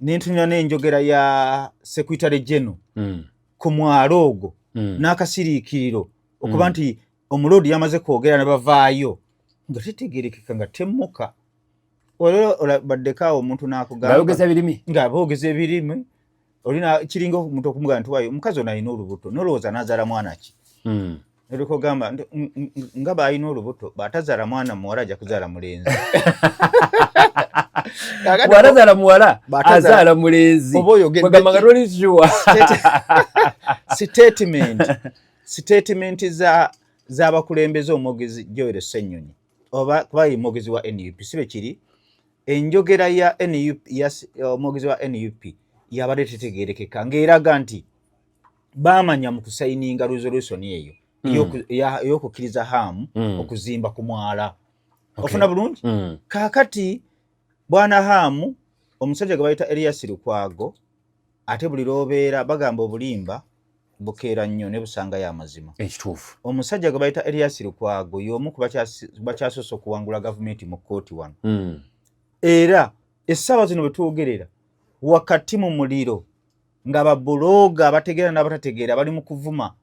nentunula n'enjogera ya Secretary General ku mwalo ogwo n'akasiriikiriro okuba nti omuloodi yamaze kwogera ne bavaayo nga tetegerekeka, nga temmuka. Olwo baddeko awo omuntu n'akugamba Ng'ayogeza birimi. Nga boogeza ebirimi. Olina kiringa omuntu okumugamba nti waayo omukazi ono alina olubuto, nolowooza n'azaala mwana ki? Oleka ogamba nti, nga baalina olubuto, bw'atazaala mwana muwala ajja kuzaala mulenzi." Kaakati Bw'atazaala muwala, Bw'atazaala- azaala mulenzi. Oba oyogedde Kwegamba nga ki? toli sure. Statement za z'abakulembeze, omwogezi Joel Ssenyonyi, oba kuba ye mwogezi wa NUP, si bwe kiri? Enjogera ya NUP ya omwogezi wa NUP yabadde tetegeerekeka, ng'eraga nti baamanya mu kusayininga resolution eyo ey'okukkiriza Hamu okuzimba ku mwala. Ofuna bulungi? Mm. Kaakati bwana Hamu, omusajja gwe bayita Erias Lukwago, ate buli lwobeera bagamba obulimba bukeera nnyo ne busangayo amazima. Ekituufu. Omusajja gwe bayita Erias Lukwago y'omu ku bakyasoose okuwangula gavumenti mu kkooti wano. Era essaawa zino bwe twogerera, wakati mu muliro nga babuloga abategeera n'abatategeera bali mu kuvuma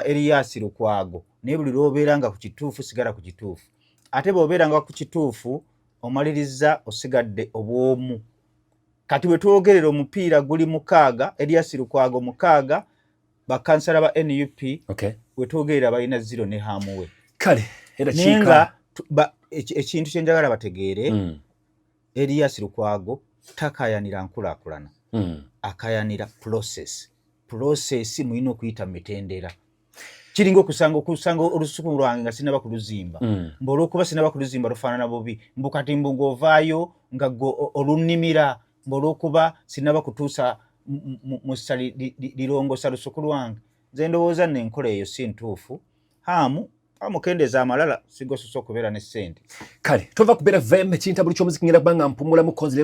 Erias Lukwago, naye buli lwobeera nga ku kituufu, sigala ku kituufu. Ate bw'obeera nga ku kituufu, omaliriza osigadde obwomu. Kati bwe twogerera, omupiira guli 6, Erias Lukwago 6, bakansala ba NUP we twogerera balina 0 ne Hamuwe. Kale era Naye kiika. nga ekintu kyenjagala bategeere, Erias Lukwago takayanira nkulaakulana, akayanira process. Process mulina okuyita mu mitendera. Kiringa okusanga olusuku lwange nga sinaba kuluzimba, mbu olwokuba sinaba kuluzimba lufaanana bubi, mbu kati mbu ng'ovaayo nga gwe olunnimira, mbu olwokuba sinaba kutuusa mu ssa lirongosa lusuku lwange. Nze ndowooza nno enkola eyo si ntuufu. Hamu amukendeeza amalala, sigososa okubeera ne ssente. Kale tova kubeera vm ekintabuli ky'omuziki, ngenda kubanga mpumulamu konzire.